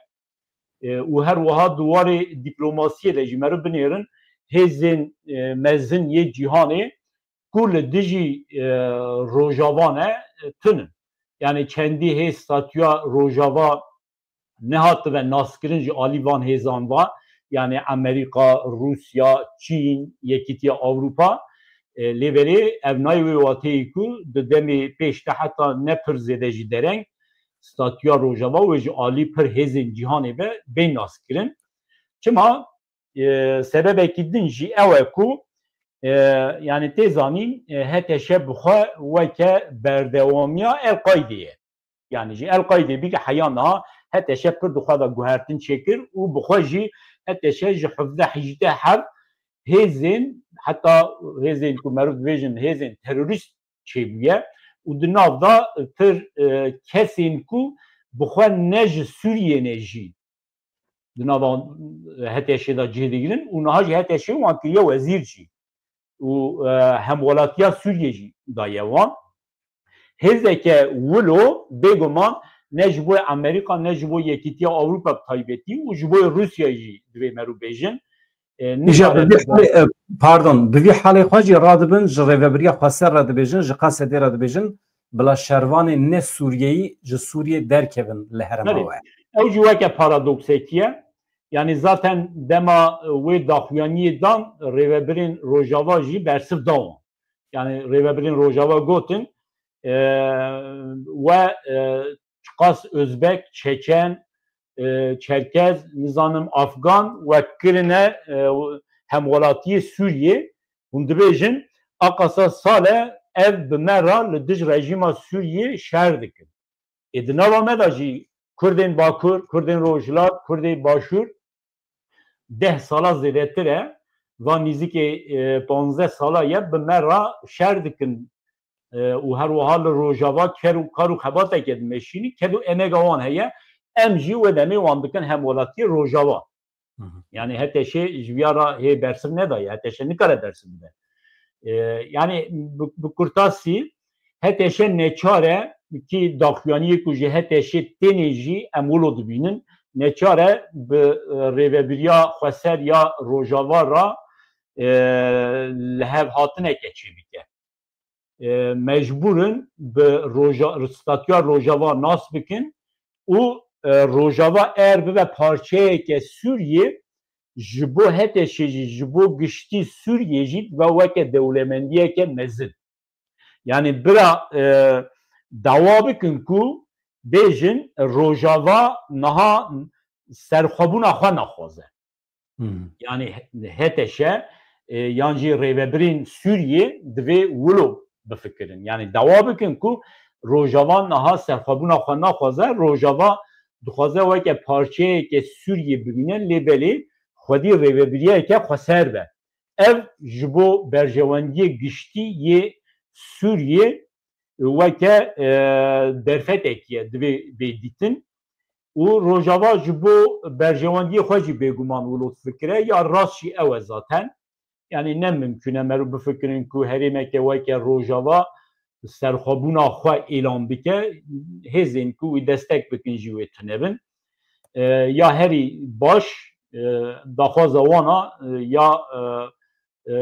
E, û her wiha di warê dîplomasiyê de jî meriv binêrin, hêzên, e, mezin yê cîhanê ku li dijî, e, Rojava ne, e, tune. Yanî çendî hêz statûya Rojava nehatibe naskirin ji alî van hêzan ve, yanî Amerîka, Rûsya, Çîn, Yekîtiya Ewropa, e, lê belê ev nayê wê wateyê ku di demê pêş de heta ne pir zêde jî dereng statûya Rojava wê ji alî pir hêzên cîhanê ve bê naskirin. Çima? E, sebebekî din jî ew e ku, e, yanî tê zanîn, e, H T Ş bi xwe weke berdewamiya El-Qaydê ye. Yanî ji El-Qaydê bî heya niha H T Ş pir di xwe de guhertin çêkir û bi xwe jî H T Ş ji hevdeh hejdeh heb hêzên, heta hêzên ku meriv dibêjin hêzên terorîst çêbûye û di nav de pir, e, kesên ku bi xwe ne ji Sûriyê ne jî di nava H T Şê de cih digirin û niha jî H T Ş wan kiriye wezîr jî û, e, hemwelatiya Sûriyê jî daye wan. Hêzeke wilo bêguman ne ji bo Amerîka ne ji bo Yekîtiya Ewropa bi taybetî û ji bo Rûsya jî divê meriv bêjin. E, Îja bi nikarin vî halê, e, pardon, bi vî halê xwe jî radibin, ji rêvebiriya xweser re dibêjin, ji Qasedê re dibêjin, bila şervanên ne Sûriyeyî ji Sûriyê derkevin li herêma Belê. we. Ew jî weke paradoksekî ye. Yanî zaten dema, e, wê daxuyaniyê dan, rêvebirên Rojava jî bersiv da wan. Yanî rêvebirên Rojava gotin, e, we, e, çiqas Özbek, Çeçen, e, Çerkez, nizanim Afgan wek kirine, e, hemwelatiyê Sûriyê. Hûn dibêjin, a qasa sal e ev bi me re li dij rejîma Sûriyê şer dikin. Ê di nava me de jî Kurdên Bakur, Kurdên Rojhilat, Kurdê Başûr deh sala zêdetir e, van nîzikê, e, panzdeh sala ye bi me re şer dikin, e, û her wiha li Rojava ker û kar û xebateke dimeşînin, ked û emega wan heye, em jî wê demê wan dikin hemwelatiyê Rojava. Hı hı. Yanî H T Ş ji viya re hê bersiv nedaye, H T Ş nikare bersiv bide. E, yanî bi, bi kurtasî H T Ş neçar e kî daxuyaniyê ku ji H T Ş tênê jî em wilo dibînin, neçar e bi, e, rêvebiriya xweser ya Rojava re, e, lihevhatineke çêbike. E, mecbûr in bi Roja-, statûya Rojava nas bikin û, e, Rojava eger bibe parçeyeke Sûriyê, ji bo HTŞ'ê jî, ji bo giştî Sûriyê jî dibe weke dewlemendiyeke mezin. Yanî bira, e, dawa bikin ku bêjin Rojava niha serxwebûna xwe naxwaze. Hmm. Yanî HTŞ, e, yan jî rêvebirên Sûriyê divê wilo bifikirin. Yanî dawa bikin ku Rojava niha serxwebûna xwe naxwaze, Rojava dixwaze weke parçeyeke Sûriyê bibîne, lê belê xwedî rêvebiriyeke xweser be. Ev ji bo berjewendiyê giştî yê Sûriyê weke, e, derfetekî ye, divê bê dîtin. Û Rojava ji bo berjewendiyê xwe jî bêguman wilo difikire, ya rast jî ew e zaten. Yanî ne mimkun e meriv bifikirin ku herêmeke weke Rojava serxwebûna xwe îlan bike, hêzên ku wî destek bikin jî wê tune bin. E, ya herî baş, e, daxwaza wan a, e, ya, e, e,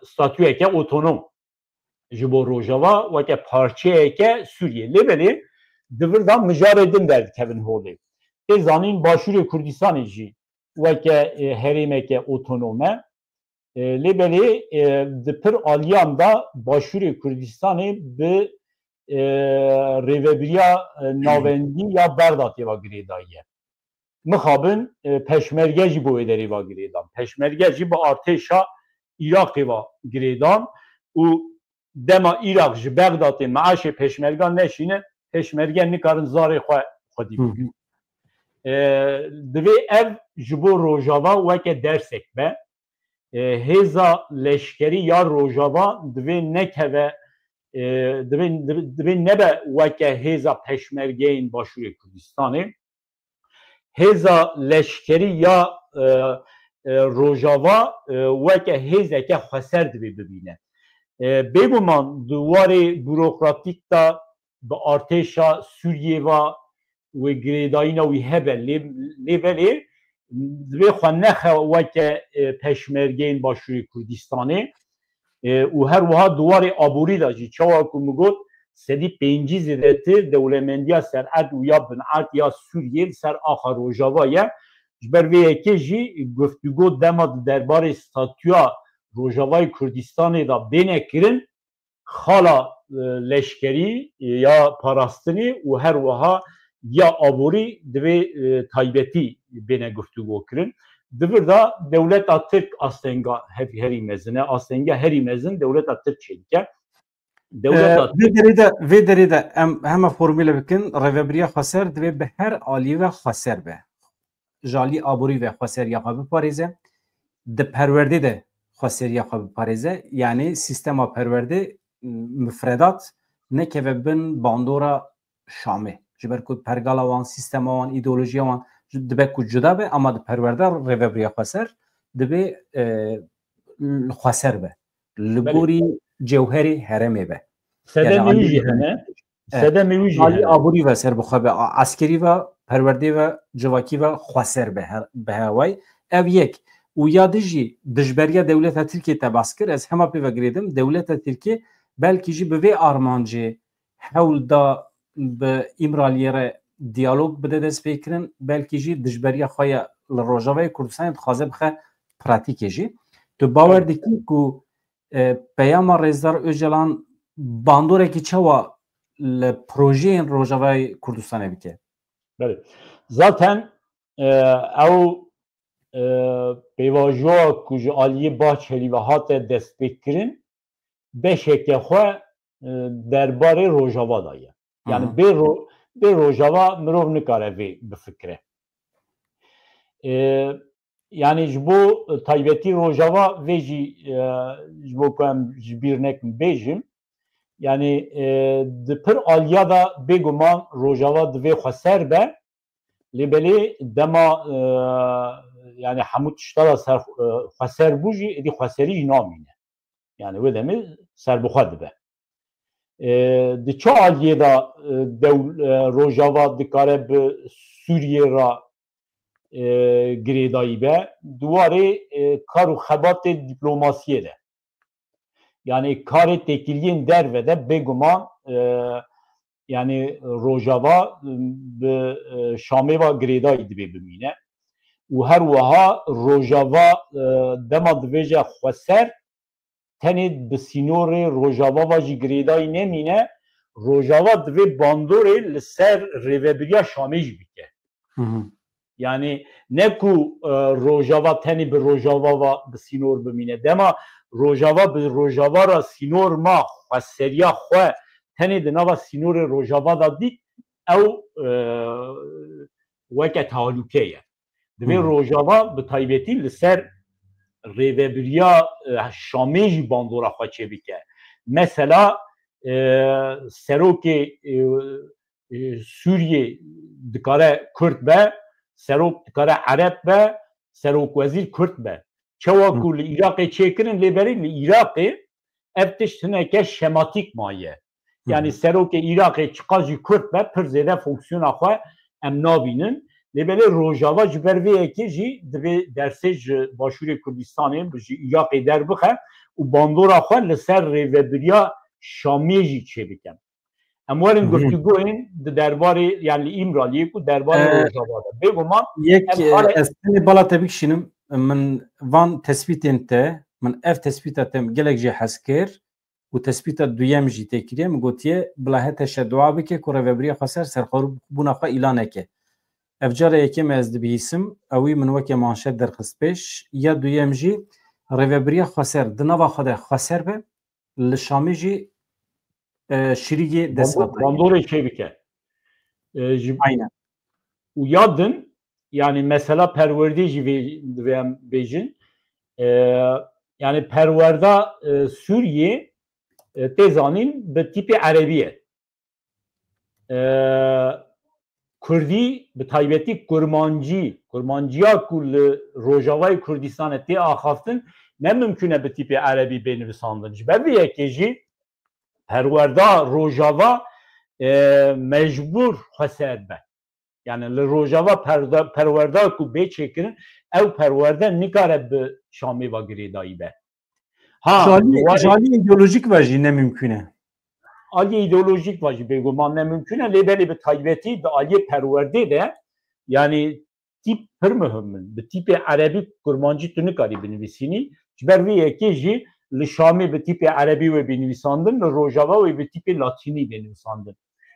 statûyeke otonom ji bo Rojava weke parçeyeke Sûriyê. Lê belê di vir de mijarê din derdikevin holê. Tê zanîn Başûrê Kurdistanê jî weke, e, herêmeke otonom e. E, lê belê, e, di pir aliyan de Başûrê Kurdistanê bi, e, rêvebiriya, e, navendî ya Bexdatê ve girêdayî ye. Mixabin, e, peşmerge jî bo wê derê ve girêdan. Peşmerge jî bi artêşa Iraqê ve girêdan û dema Iraq ji Bexdatê meaşê peşmergan neşîne, peşmerge nikarin zarê xwe xwedî bikin. Hı hı. E, divê ev ji bo Rojava weke dersek be. E, hêza leşkerî ya Rojava divê nekeve, e, divê, divê, divê nebe weke hêza peşmergeyên Başûrê Kurdistanê. Hêza leşkerî ya, e, e, Rojava, e, weke hêzeke xweser divê bibîne. E, bêguman di warê burokratîk de bi artêşa Sûriyê ve wê girêdayîna wî hebe, lê, lê belê divê xwe nexe weke, e, peşmergeyên Başûrê Kurdistanê. E, û her wiha di warê aborî de jî, çawa ku min got, sedî pêncî zêdetir dewlemendiya sererd û ya binerd ya Sûriyê li ser axa Rojava ye. Ji ber vê yekê jî guftûgo dema di derbarê statûya Rojavayê Kurdistanê de bêne kirin, xala, e, leşkerî ya parastinê û her wiha ya aborî divê, e, taybetî bêne guftûgo kirin. Di vir de dewleta Tirk astenga hev-, herî mezin e, astenga herî mezin dewleta Tirk çêdike. Dewleta Tirk. Vê derê de, vê derê de em hema formule bikin, rêvebiriya xweser divê bi her alî ve xweser be. Ji alî aborî ve xweseriya xwe biparêze, di perwerdê de xweseriya xwe biparêze, yanî sîstema perwerdê, mifredat nekeve bin bandora Şamê. Ji ber ku pergala wan, sîstema wan, îdeolojiya wan dibe ku cuda be, ama di perwerde rêvebiriya xweser dibe, e, xweser be. Li gorî cewherê herêmê be. Sedemê wî jî hene. Sedemê wî jî hene. Alî aborî ve serbixwe be, a-, eskerî ve, perwerdê ve, civakî ve xweser be, her, bi hewayî. Ev yek. Û ya di jî dijberiya dewleta Tirkiyê te behs kir, ez hema pê ve girêdim, dewleta Tirkiyê belkî jî bi vê armancê hewl da bi Îmraliyê re diyalog bide destpêkirin, belkî jî dijberiya xwe ya li Rojavayê Kurdistanê dixwaze bixe pratîkê jî. Tu bawer dikî ku, e, peyama Rêzdar Ocalan bandorekî çawa li projeyên Rojavayê Kurdistanê bike? Belê. Zaten, e, ew, e, pêvajoya ku ji aliyê Bahçelî ve hate destpêkirin, beşeke xwe, e, derbarê Rojava de ye. Yanî Hı hı. bê ro-, bê Rojava mirov nikare vê bifikire. E, yanî ji bo taybetî Rojava vê jî, e, ji bo ku em ji bîr nekin bêjim, yanî, e, di pir aliya de bêguman Rojava divê xweser be, lê belê dema, e, yanî hemû tişta de ser, e, xweser bû jî, êdî xweserî jî namîne. Yanî wê demê serbixwe dibe. E, di çi aliyê de, e, dew-, e, Rojava dikare bi Sûriyê re e, girêdayî be, di warê e, kar û xebatê dîplomasiyê de. Yanî karê têkiliyên derve de bêguman e, yanî Rojava e, bi e, Şamê ve girêdayî dibê bimîne. Û her wiha Rojava e, dema dibêje xweser, tenê bi sînorê Rojava ve jî girêdayî nemîne, Rojava divê bandorê li ser rêvebiriya Şamê jî bike. Hı hı. Yanî ne ku e, Rojava tenê bi Rojava ve bi sînor bimîne. Dema Rojava bi Rojava re sînor ma, xweseriya xwe tenê di nava sînorê Rojava de dît, ew e, weke tehalûke ye. Divê Hı. Rojava bi taybetî li ser rêvebiriya e, Şamê jî bandora xwe çêbike. Mesela e, serokê e, e, Sûriyê dikare Kurd be, serok dikare Ereb be, serokwezîr Kurd be. Çawa Hı. ku li Iraqê çêkirin, lê berê li Iraqê ev tişt hineke şematîk maye. Hı Yanî hı. serokê Iraqê çiqas jî Kurd be, pir zêde fonksiyona xwe em nabînin. Lê belê Rojava ji ber vê yekê jî divê dersê ji Başûrê Kurdistanê, ji Iraqê derbixe û bandora xwe li ser rêvebiriya Şamiyê jî çêbike. Em werin Hı hı. guftûgoyên di derbarê, yanî li Îmraliyê ku derbarê Ee, Rojava de. Bêguman Yek, em e, xalê ez tenê bala te bikişînim. Min van tespîtên te, min ev tespîta te gelek jê hez kir û tespîta duyem jî tê kiriye. Min gotiye, bila HTŞ dua bike ku rêvebiriya xweser serxwebûna xwe îlan neke. Ev cara yekê me ez dibihîsim, ewî min weke manşet derxist pêş. Ya duyem jî, rêvebiriya xweser di nava xwe de xweser be, li Şamê jî e, şirîgê Bando- desthilatdayî. Bandorê çêbike. E, ji Aynen. Û ya din, yanî mesela perwerdê jî vê, divê em bêjin. E, yanî perwerda e, Sûriyê e, tê zanîn bi tîpê erebî ye. E, Kurdî, bi taybetî kurmancî, kurmanciya ku li Rojavayê Kurdistanê tê axaftin, ne mimkûn e bi tîpê erebî bê nivisandin. Ji ber vê yekê jî perwerda Rojava e, mecbûr xweser be. Yani li Rojava perda- perwerda ku bê çêkirin, ew perwerde nikare bi Şamê ve girêdayî be. Ha, Ji alî, duwa- ji alî îdeolojîk ve jî ne mimkûn e. Aliyê îdeolojîk ve jî bêguman ne mimkûn e, lê belê bi taybetî di aliyê perwerdê de, yani tîp pir muhim in. Bi tîpê erebî kurmancî tu nikarî binivîsînî. Ji ber vê yekê jî li Şamê bi tîpê erebî wê bê nivîsandin, li Rojava wê bi tîpê latînî bê nivîsandin.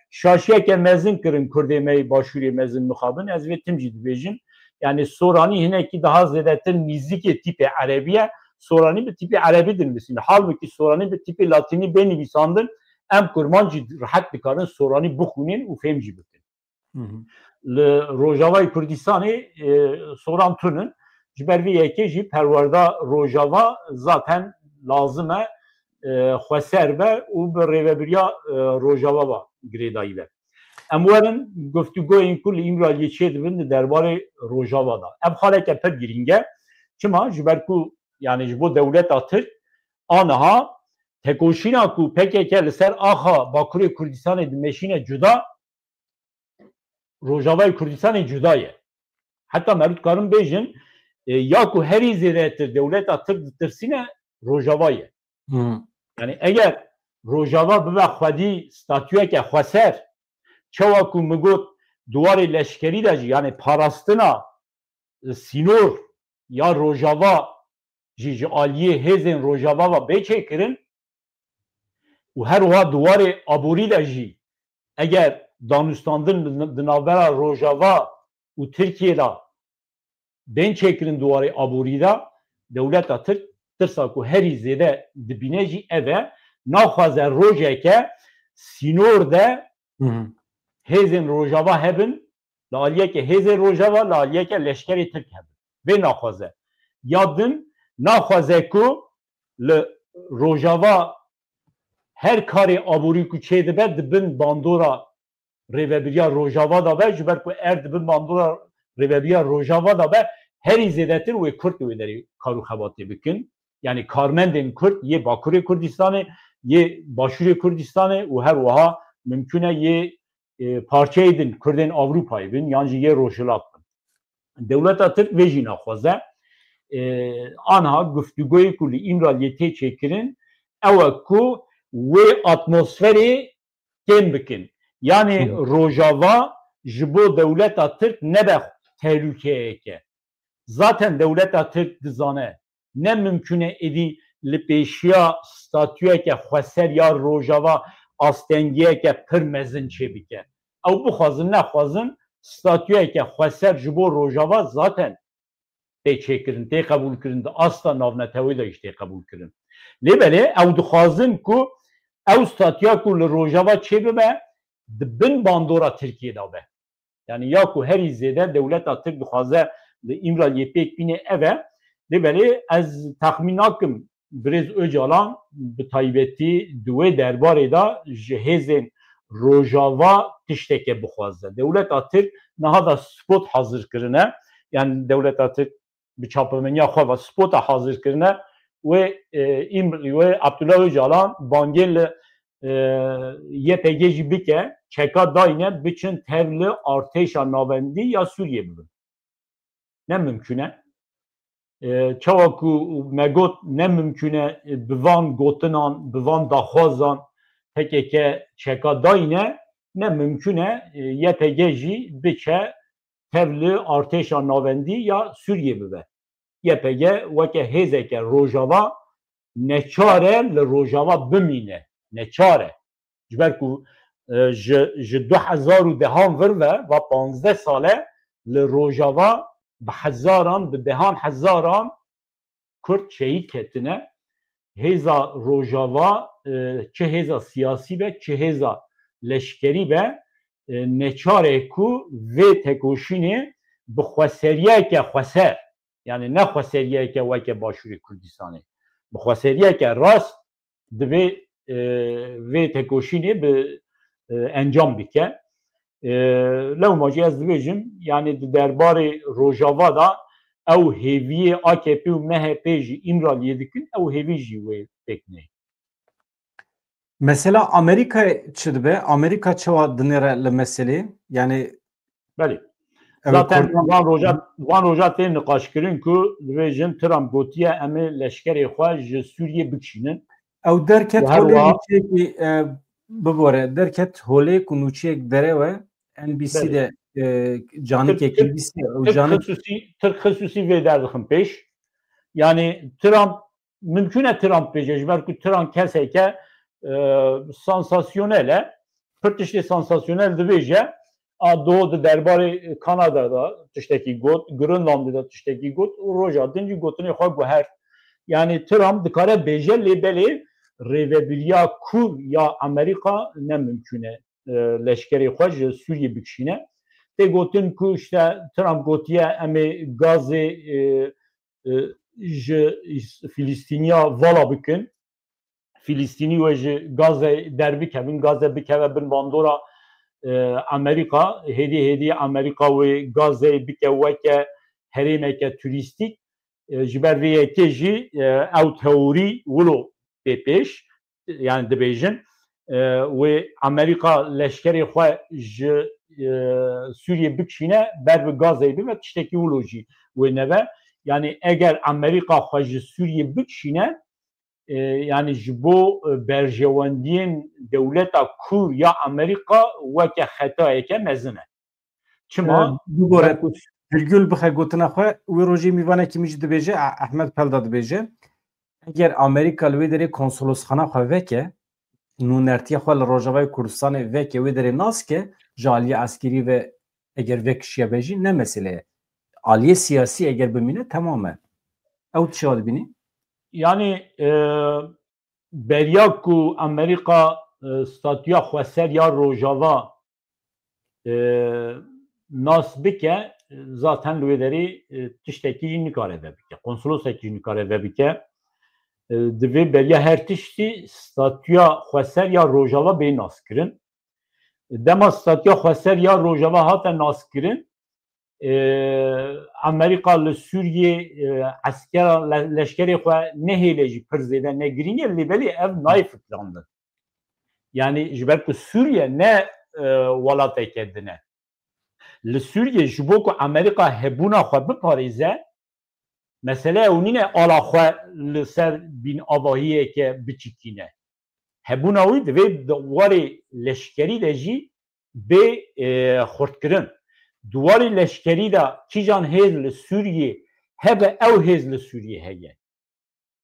Şaşiyeke mezin kirin Kurdê me yê Başûrê mezin mixabin. Ez vê tim jî dibêjim. Yani Soranî hinekî daha zêdetir nîzikê tîpê erebî ye. Soranî bi tîpê erebî dinivîsîne. Halbukî Soranî bi tîpê latînî bê nivîsandin. Em kurmancî rehet dikarin Soranî bixwînin û fêm jî bikin. Hı hı. Li Rojavayê Kurdistanê e, soran tun in. Ji ber vê yekê jî perwerda Rojava zaten lazim e, e, xweser be û bi rêvebiriya e, Rojava ve girêdayî be. Em werin guftûgoyên ku li Îmraliyê çêdibin di derbarê Rojava de. Ev xaleke pir girîng e. Çima? Ji ber ku yani ji bo dewleta Tirk aniha tekoşîna ku P K K li ser axa Bakurê Kurdistanê dimeşîne cuda, Rojavayê Kurdistanê cuda ye. Heta me dikarin bêjin, e, ya ku herî zêdetir dewleta Tirk ditirsîne Rojava ye. Hmm. Yani eger Rojava bibe xwedî statuyeke xweser, çawa ku min got, di warê leşkerî de jî, yani parastina sînor ya Rojava jî ji aliyê hêzên Rojava ve bê çêkirin û her wiha di warê aborî de jî eger danûstandin di navbera Rojava û Tirkiyê de bên çêkirin di warê aborî de, dewleta Tirk tirsa ku herî zêde dibîne jî ev e, naxwaze rojeke sînor de Hı hı. hêzên Rojava hebin, li aliyeke hêzên Rojava, li aliyeke leşkerê Tirk hebin. Vê naxwaze. Ya din naxwaze ku li Rojava her karê aborî ku çêdibe di bin bandora rêvebiriya Rojava de be, ji ber ku er di bin bandora rêvebiriya Rojava de be, herî zêdetir wê Kurd wê derê kar û xebatê bikin. Yani karmendên Kurd yê Bakurê Kurdistanê, yê Başûrê Kurdistanê û her wiha mimkûn e yê e, parçeyê din Kurdên Avrupayê bin yan jî yê Rojhilat bin. Dewleta Tirk vê jî naxwaze. E, anha guftûgoyê ku li Îmraliyê tê çêkirin, ew e ku wê atmosferê kêm bikin. Yanî Hı hı. Rojava ji bo dewleta Tirk nebe tehlûkeyeke. Zaten dewleta Tirk dizane ne mimkûn e êdî li pêşiya statûyeke xweser ya Rojava astengiyeke pir mezin çêbike. Ew bixwazin nexwazin statûyeke xweser ji bo Rojava zaten tê çêkirin, tê qebûlkirin, di asta navneteweyê de jî tê qebûlkirin. Lê belê ew dixwazin ku ew statûya ku li Rojava çêbibe di bin bandora Tirkiyê de be. Yanî ya ku herî zêde dewleta Tirk dixwaze li Îmraliyê pêk bîne ev e. Lê belê ez texmîn nakim birêz Ocalan bi taybetî di wê derbarê de ji hêzên Rojava tişteke bixwaze. Dewleta Tirk niha da spot hazir kirine. Yanî dewleta Tirk bi çapemeniya xwe ve spota hazir kirine. Wê, e, Îmr-, wê Abdullah Ocalan bangê li, e, Y P G jî bike, çeka dayne biçin tev li artêşa navendî ya Sûriyê bibin. Ne mimkûn e. E, çawa ku me got ne mimkûn e, e, bi van gotinan, bi van daxwazan P K K çeka dayne, ne mimkûn e, e, Y P G jî biçe tev li artêşa navendî ya Sûriyê bibe. Y P G weke hêzeke Rojava neçar e li Rojava bimîne. Neçar e. Ji ber ku, e, ji, ji du hezar û dehan vir ve va panzdeh sal e li Rojava bi hezaran, bi dehan hezaran Kurd şehîd ketine. Hêza Rojava, e, çi hêza siyasî be, çi hêza leşkerî be, e, neçar e ku vê tekoşînê bi xweseriyeke xweser, yanî ne xweseriyeke weke Başûrê Kurdistanê, bi xweseriyeke rast divê, e, vê tekoşînê bi, e, encam bike. E, lewma jî ez dibêjim, yanî di derbarê Rojava de ew hêviyê A K P û M H P jî Îmraliyê dikin, ew hêvî jî wê pêk neyê. Mesela Amerîka çi dibe? Amerîka çawa dinêre li meselê? Yanî Belê. Ev Zaten Kurdan van roja, van roja tê niqaşkirin ku dibêjin Trump gotiye em ê leşkerê xwe ji Sûriyê bikişînin. Ew derket Û her holê wiha nûçeyekî, e, bibore, derket holê ku nûçeyek derew e, N B C Belê. de, e, canikek Tirk, N B C, ew Tirk canik xisûsî, Tirk xisûsî vê derdixin pêş. Yanî Trump, mimkûn e Trump bêje, ji ber ku Trump keseke, e, sansasyonel e. Pir tiştê sansasyonel dibêje. A do di derbarê Kanada de tiştekî got, Greenlandê de tiştekî got û roja din jî gotinê xwe guhert. Yanî Trump dikare bêje, lê belê rêvebiriya kûr ya Amerîka ne mimkûn e, e, leşkerê xwe ji Sûriyê bikişîne. Tê gotin ku işte Trump gotiye em ê gazê, e, e, ji Filistîniya vala bikin. Filistînî wê ji Gazê derbikevin, Gaze bikeve bin bandora, e, Amerîka. Hêdî hêdî Amerîka wê Gazê bike weke herêmeke turîstîk. E, ji ber vê yekê jî, e, ew teorî wilo tê pêş, yani dibêjin, e, wê Amerîka leşkerê xwe ji, e, Sûriyê bikişîne ber bi Gazeyê bibe, tiştekî wilo jî wê nebe. Yani eger Amerîka xwe ji Sûriyê bikişîne, e, yani ji bo, e, berjewendiyên dewleta kûr ya Amerîka weke xetayeke mezin e. Çima? E, bibore, Ber ku Gülgül bixe gotina xwe, wê rojê mîvanekî min jî dibêje, E-, Ehmed Pelda dibêje, eger Amerîka li wê derê konsolosxana xwe veke, nûnertiya xwe li Rojavayê Kurdistanê veke, wê derê nas ke, ji aliyê eskerî ve eger vekişiye be jî ne mesele ye. Aliyê siyasî eger bimîne, temam e. Ew tu çawa dibînî? Yani, e, beriya ku Amerîka, e, statûya xweser ya Rojava, e, nas bike, zaten li wê derê, e, tiştekî jî nikare vebike. Konsolosekî jî nikare vebike. E, divê beriya her tiştî statûya xweser ya Rojava bê naskirin. Dema statûya xweser ya Rojava hate naskirin, e, Amerîka li Sûriyê, e, eskera le-, leşkerê xwe nehêle jî pir zêde ne girîng e, lê belê ev nayê fikirandin. Yani ji ber ku Sûriye ne e, welateke din e. Li Sûriyê ji bo ku Amerîka hebûna xwe biparêze, mesele ew nîne ala xwe li ser bînavahiyeke biçikîne. Hebûna wî divê di warê leşkerî de jî bê, e, xurtkirin. Di warê leşkerî de kîjan hêz li Sûriyê hebe, ew hêz li Sûriyê heye.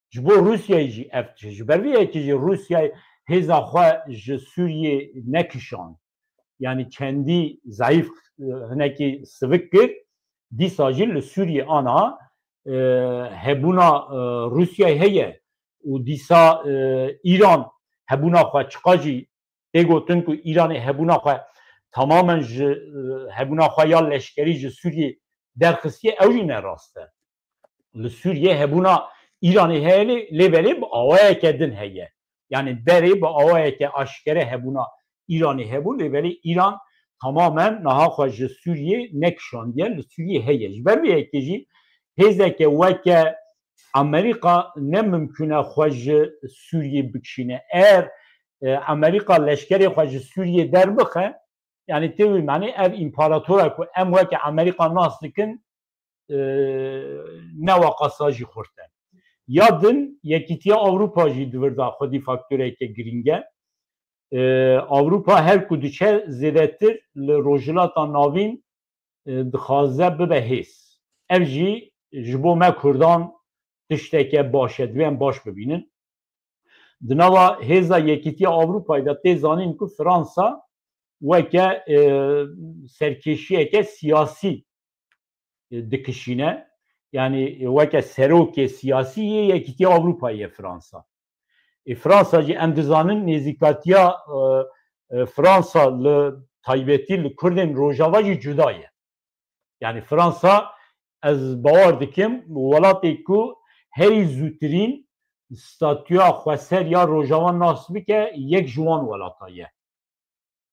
Ji bo Rûsyayê jî ev tişt. Ji ber vê yekê jî Rûsyayê hêza xwe ji Sûriyê nekişand. Yanî çendî zayîf, e, hinekî sivik kir. Dîsa jî li Sûriyê ana, e, hebûna, e, Rûsyayê heye û dîsa, e, Îran hebûna xwe çiqa jî tê gotin ku Îranê hebûna xwe tamamen ji, e, hebûna xwe ya leşkerî ji Sûriyê derxistiye, ew jî ne rast e. Li Sûriyê hebûna Îranê heye lê, lê belê bi awayeke din heye. Yanî berê bi awayeke aşkere hebûna Îranê hebû, lê belê Îran tamamen niha xwe ji Sûriyê nekişandiye, li Sûriyê heye. Ji ber vê yekê jî hêzeke weke Amerîka ne mimkûn e xwe ji Sûriyê bikişîne. Eger, e, Amerîka leşkerê xwe ji Sûriyê derbixe, yanî tê wî manê ev împaratora ku em weke Amerîka nas dikin, e, ne weqasa jî xurt e. Ya din, Yekîtiya Ewropa jî di vir de xwedî faktoreke girîng e. E, Ewropa her ku diçe zêdetir li Rojhilata Navîn, e, dixwaze bibe hêz. Ev jî ji bo me Kurdan tişteke baş e, divê em baş bibînin. Di nava hêza Yekîtiya Ewropayê de tê zanîn ku Fransa weke, e, serkêşiyeke siyasî, e, dikişîne. Yanî, e, weke serokê siyasî yê Yekîtiya Ewropayê ye Fransa. E, Fransa jî em dizanin nêzîkatiya, e, e, Fransa li taybetî li Kurdên Rojava jî cuda ye. Yanî Fransa, ez bawer dikim, welatê ku herî zûtirîn statûya xweser ya Rojava nas bike, yek ji wan welata ye.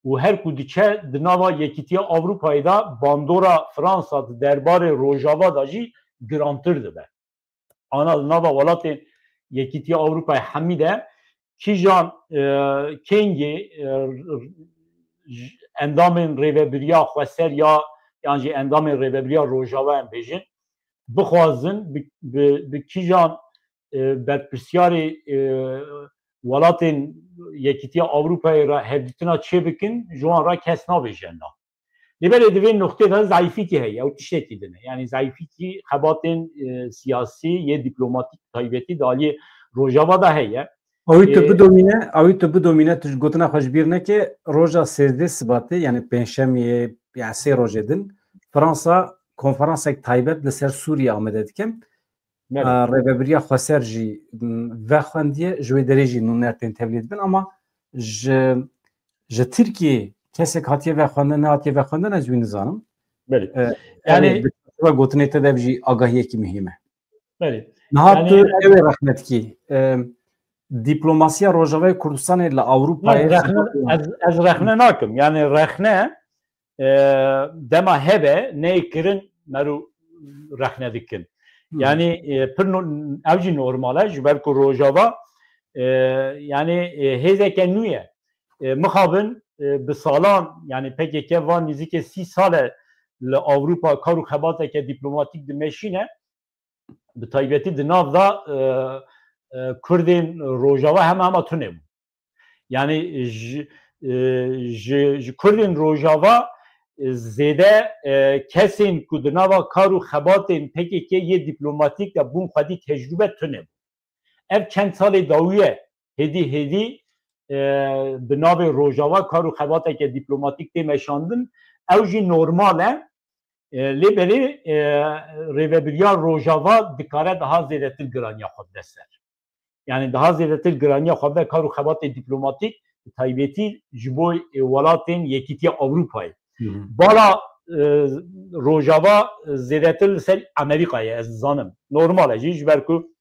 Û her ku diçe di nava Yekîtiya Ewropayê de bandora Fransa di derbarê Rojava de jî girantir dibe. Ana di nava welatên Yekîtiya Ewropayê hemî de kîjan, e, kengê, e, j-, endamên rêvebiriya xweser ya, yan jî endamên rêvebiriya Rojava em bêjin, bixwazin bi, bi, bi kîjan, e, berpirsiyarê, e, welatên Yekîtiya Ewropayê re hevdîtina çêbikin, ji wan re kes nabêje na. Lê belê di vê nuqtê de zayîfîkî heye, ew tiştekî din e. Yanî zayîfîkî xebatên, e, siyasî yê dîplomatîk taybetî di aliyê Rojava de heye. Awî tu E, bidomîne, awî tu bidomîne, tu ji gotina xwe ji bîr neke, roja sêzdeh Sibatê, yanî pêncşemiyê, yanî sê rojê din, Fransa konferansek taybet li ser Sûriye amade dikin. Belê. A, Rêvebiriya Xweser jî, m, vexwendiye, ji wê derê jî nûner tên tevlî dibin, ama ji, ji Tirkiyê kesek hatiye vexwendin, nehatiye vexwendin, ez wî nizanim. Belê. E, Yanî Erê, bi çarçoveya gotinê te de jî agahiyekî muhîm e. Belê. Niha Yanî tu ez ew ê rexne dikî. E, diplomasiya Rojavayê Kurdistanê li Ewropayê Rexne, ez, ez rexne nakim. Yanî rexne, e, dema hebe neyê kirin, mero rexne dikin. Hı. Yanî, e, pir no-, ev jî normal e, ji ber ku Rojava, e, yanî, e, hêzeke nû ye. E, mixabin, e, bi salan, yanî P K K van nîzîkê sî sal e li Ewropa kar û xebateke dîplomatîk dimeşîne, bi taybetî di nav de, e, e, Kurdên Rojava hema hema tune bû. Yanî ji, e, ji, ji Kurdên Rojava, e, zêde, e, kesên ku di nava kar û xebatên P K K yê dîplomatîk de bûn xwedî tecrûbe tune bû. Ev çend salê dawî ye hêdî hêdî, e, bi navê Rojava kar û xebateke dîplomatîk tê meşandin. Ew jî normal e. E, lê belê, e, rêvebiriya Rojava dikare daha zêdetir giraniya xwe bide ser. Yanî daha zêdetir giraniya xwe bide kar û xebatê dîplomatîk, bi taybetî ji bo, e, welatên Yekîtiya Ewropayê. Hı hı. Bala, e, Rojava zêdetir li ser Amerîkayê, ez dizanim. Normal e jî, ji ber ku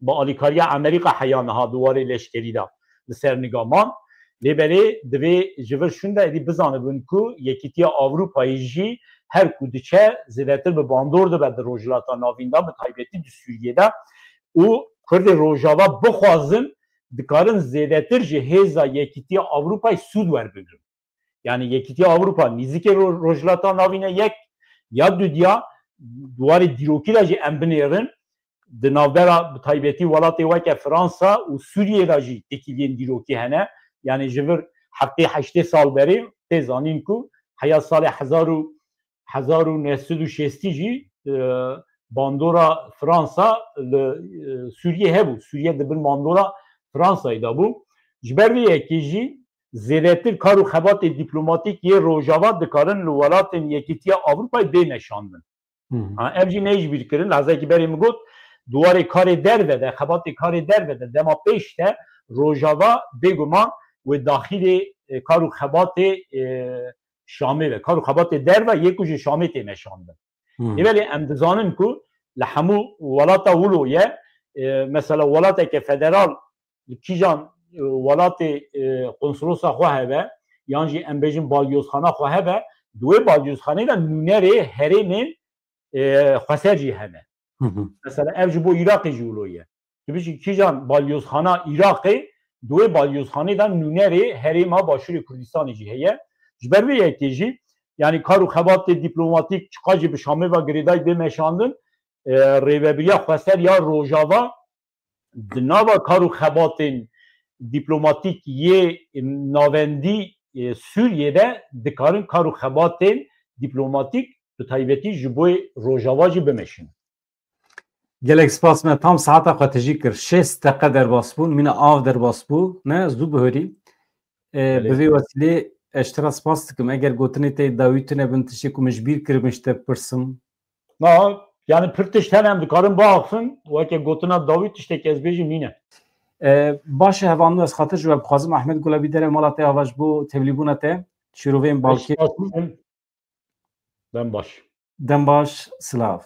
bi alîkariya Amerîka heya niha di warê leşkerî de li ser niga man. Lê belê divê ji vir şûnde êdî bizanibin ku Yekîtiya Ewropayê jî her ku diçe zêdetir bi bandor dibe di Rojhilata Navîn de, bi taybetî di Sûriyê de û Kurdê Rojava bixwazin dikarin zêdetir ji hêza Yekîtiya Ewropayê sûd werbigrin. Yani Yekîtiya Ewropa nîzikê Ro- Rojhilata Navîn e yek, ya dudiya, di warê dîrokî de jî em binêrin, di navbera bi taybetî welatê weke Fransa û Sûriyê de jî têkiliyên dîrokî hene. Yani ji vir heftê heştê sal berê tê zanîn ku heya salê hezar û, hezar û neh sed û şêstî jî, e, bandora Fransa li, e, Sûriyê hebû. Sûriye di bin bandora Fransayê de bû. Ji ber vê yekê jî zêdetir kar û xebatê dîplomatîk yê Rojava dikarin li welatên Yekîtiya Ewropayê bê meşandin. Hı hı. Ha, ev jî neyê ji bîr kirin. Lehzekî berê min got, di warê karê derve de, xebatê karê derve de, dema pêş de Rojava bêguman wê daxilê, e, kar û xebatê, e, Şamê ve, kar û xebatê derve yê ku ji Şamê tê meşandin. Hı. Ê belê em dizanin ku li hemû welata wilo ye, e, mesela welateke federal li kîjan, e, welatê, e, konsolosa xwe hebe, yan jî em bêjin balyozxana xwe hebe, di wê balyozxanê de nûnerê herêmên, e, xweser jî hene. Hı hı. Mesela ev ji bo Iraqê jî wilo ye. Tu bişî kîjan balyozxana Iraqê, di wê balyozxanê de nûnerê herêma Başûrê Kurdistanê jî heye. Ji ber vê yekê jî, yani kar û xebatê dîplomatîk çiqas jî bi Şamê ve girêdayî bê meşandin, e, rêvebiriya xweser ya Rojava di nava kar û xebatên dîplomatîk yê navendî, e, Sûriyê de dikarin kar û xebatên dîplomatîk bi taybetî ji bo Rojava jî bimeşin. Gelek spas, me tam saeta xwe tijî kir. Şêst deqe derbas bûn, mîna av derbas bû. Ne, zû bihurî. E, Belê. Bi vê wesîlê ez ji te re spas dikim. Eger gotinê te dawî tune bin, tiştê ku min ji bîr kiribin, ji te bipirsim. Na, yani pir tişt hene em dikarin biaxifin, weke gotina dawî tiştekî ez bêjim nîne. E, baş e, hevalno, ez xatir ji we bixwazim. Ahmet Gulabî, derew mala te ava ji bo tevlîbûna te. Şîrovên Balkê. Spas dikim. Dem baş. Dem baş, silav.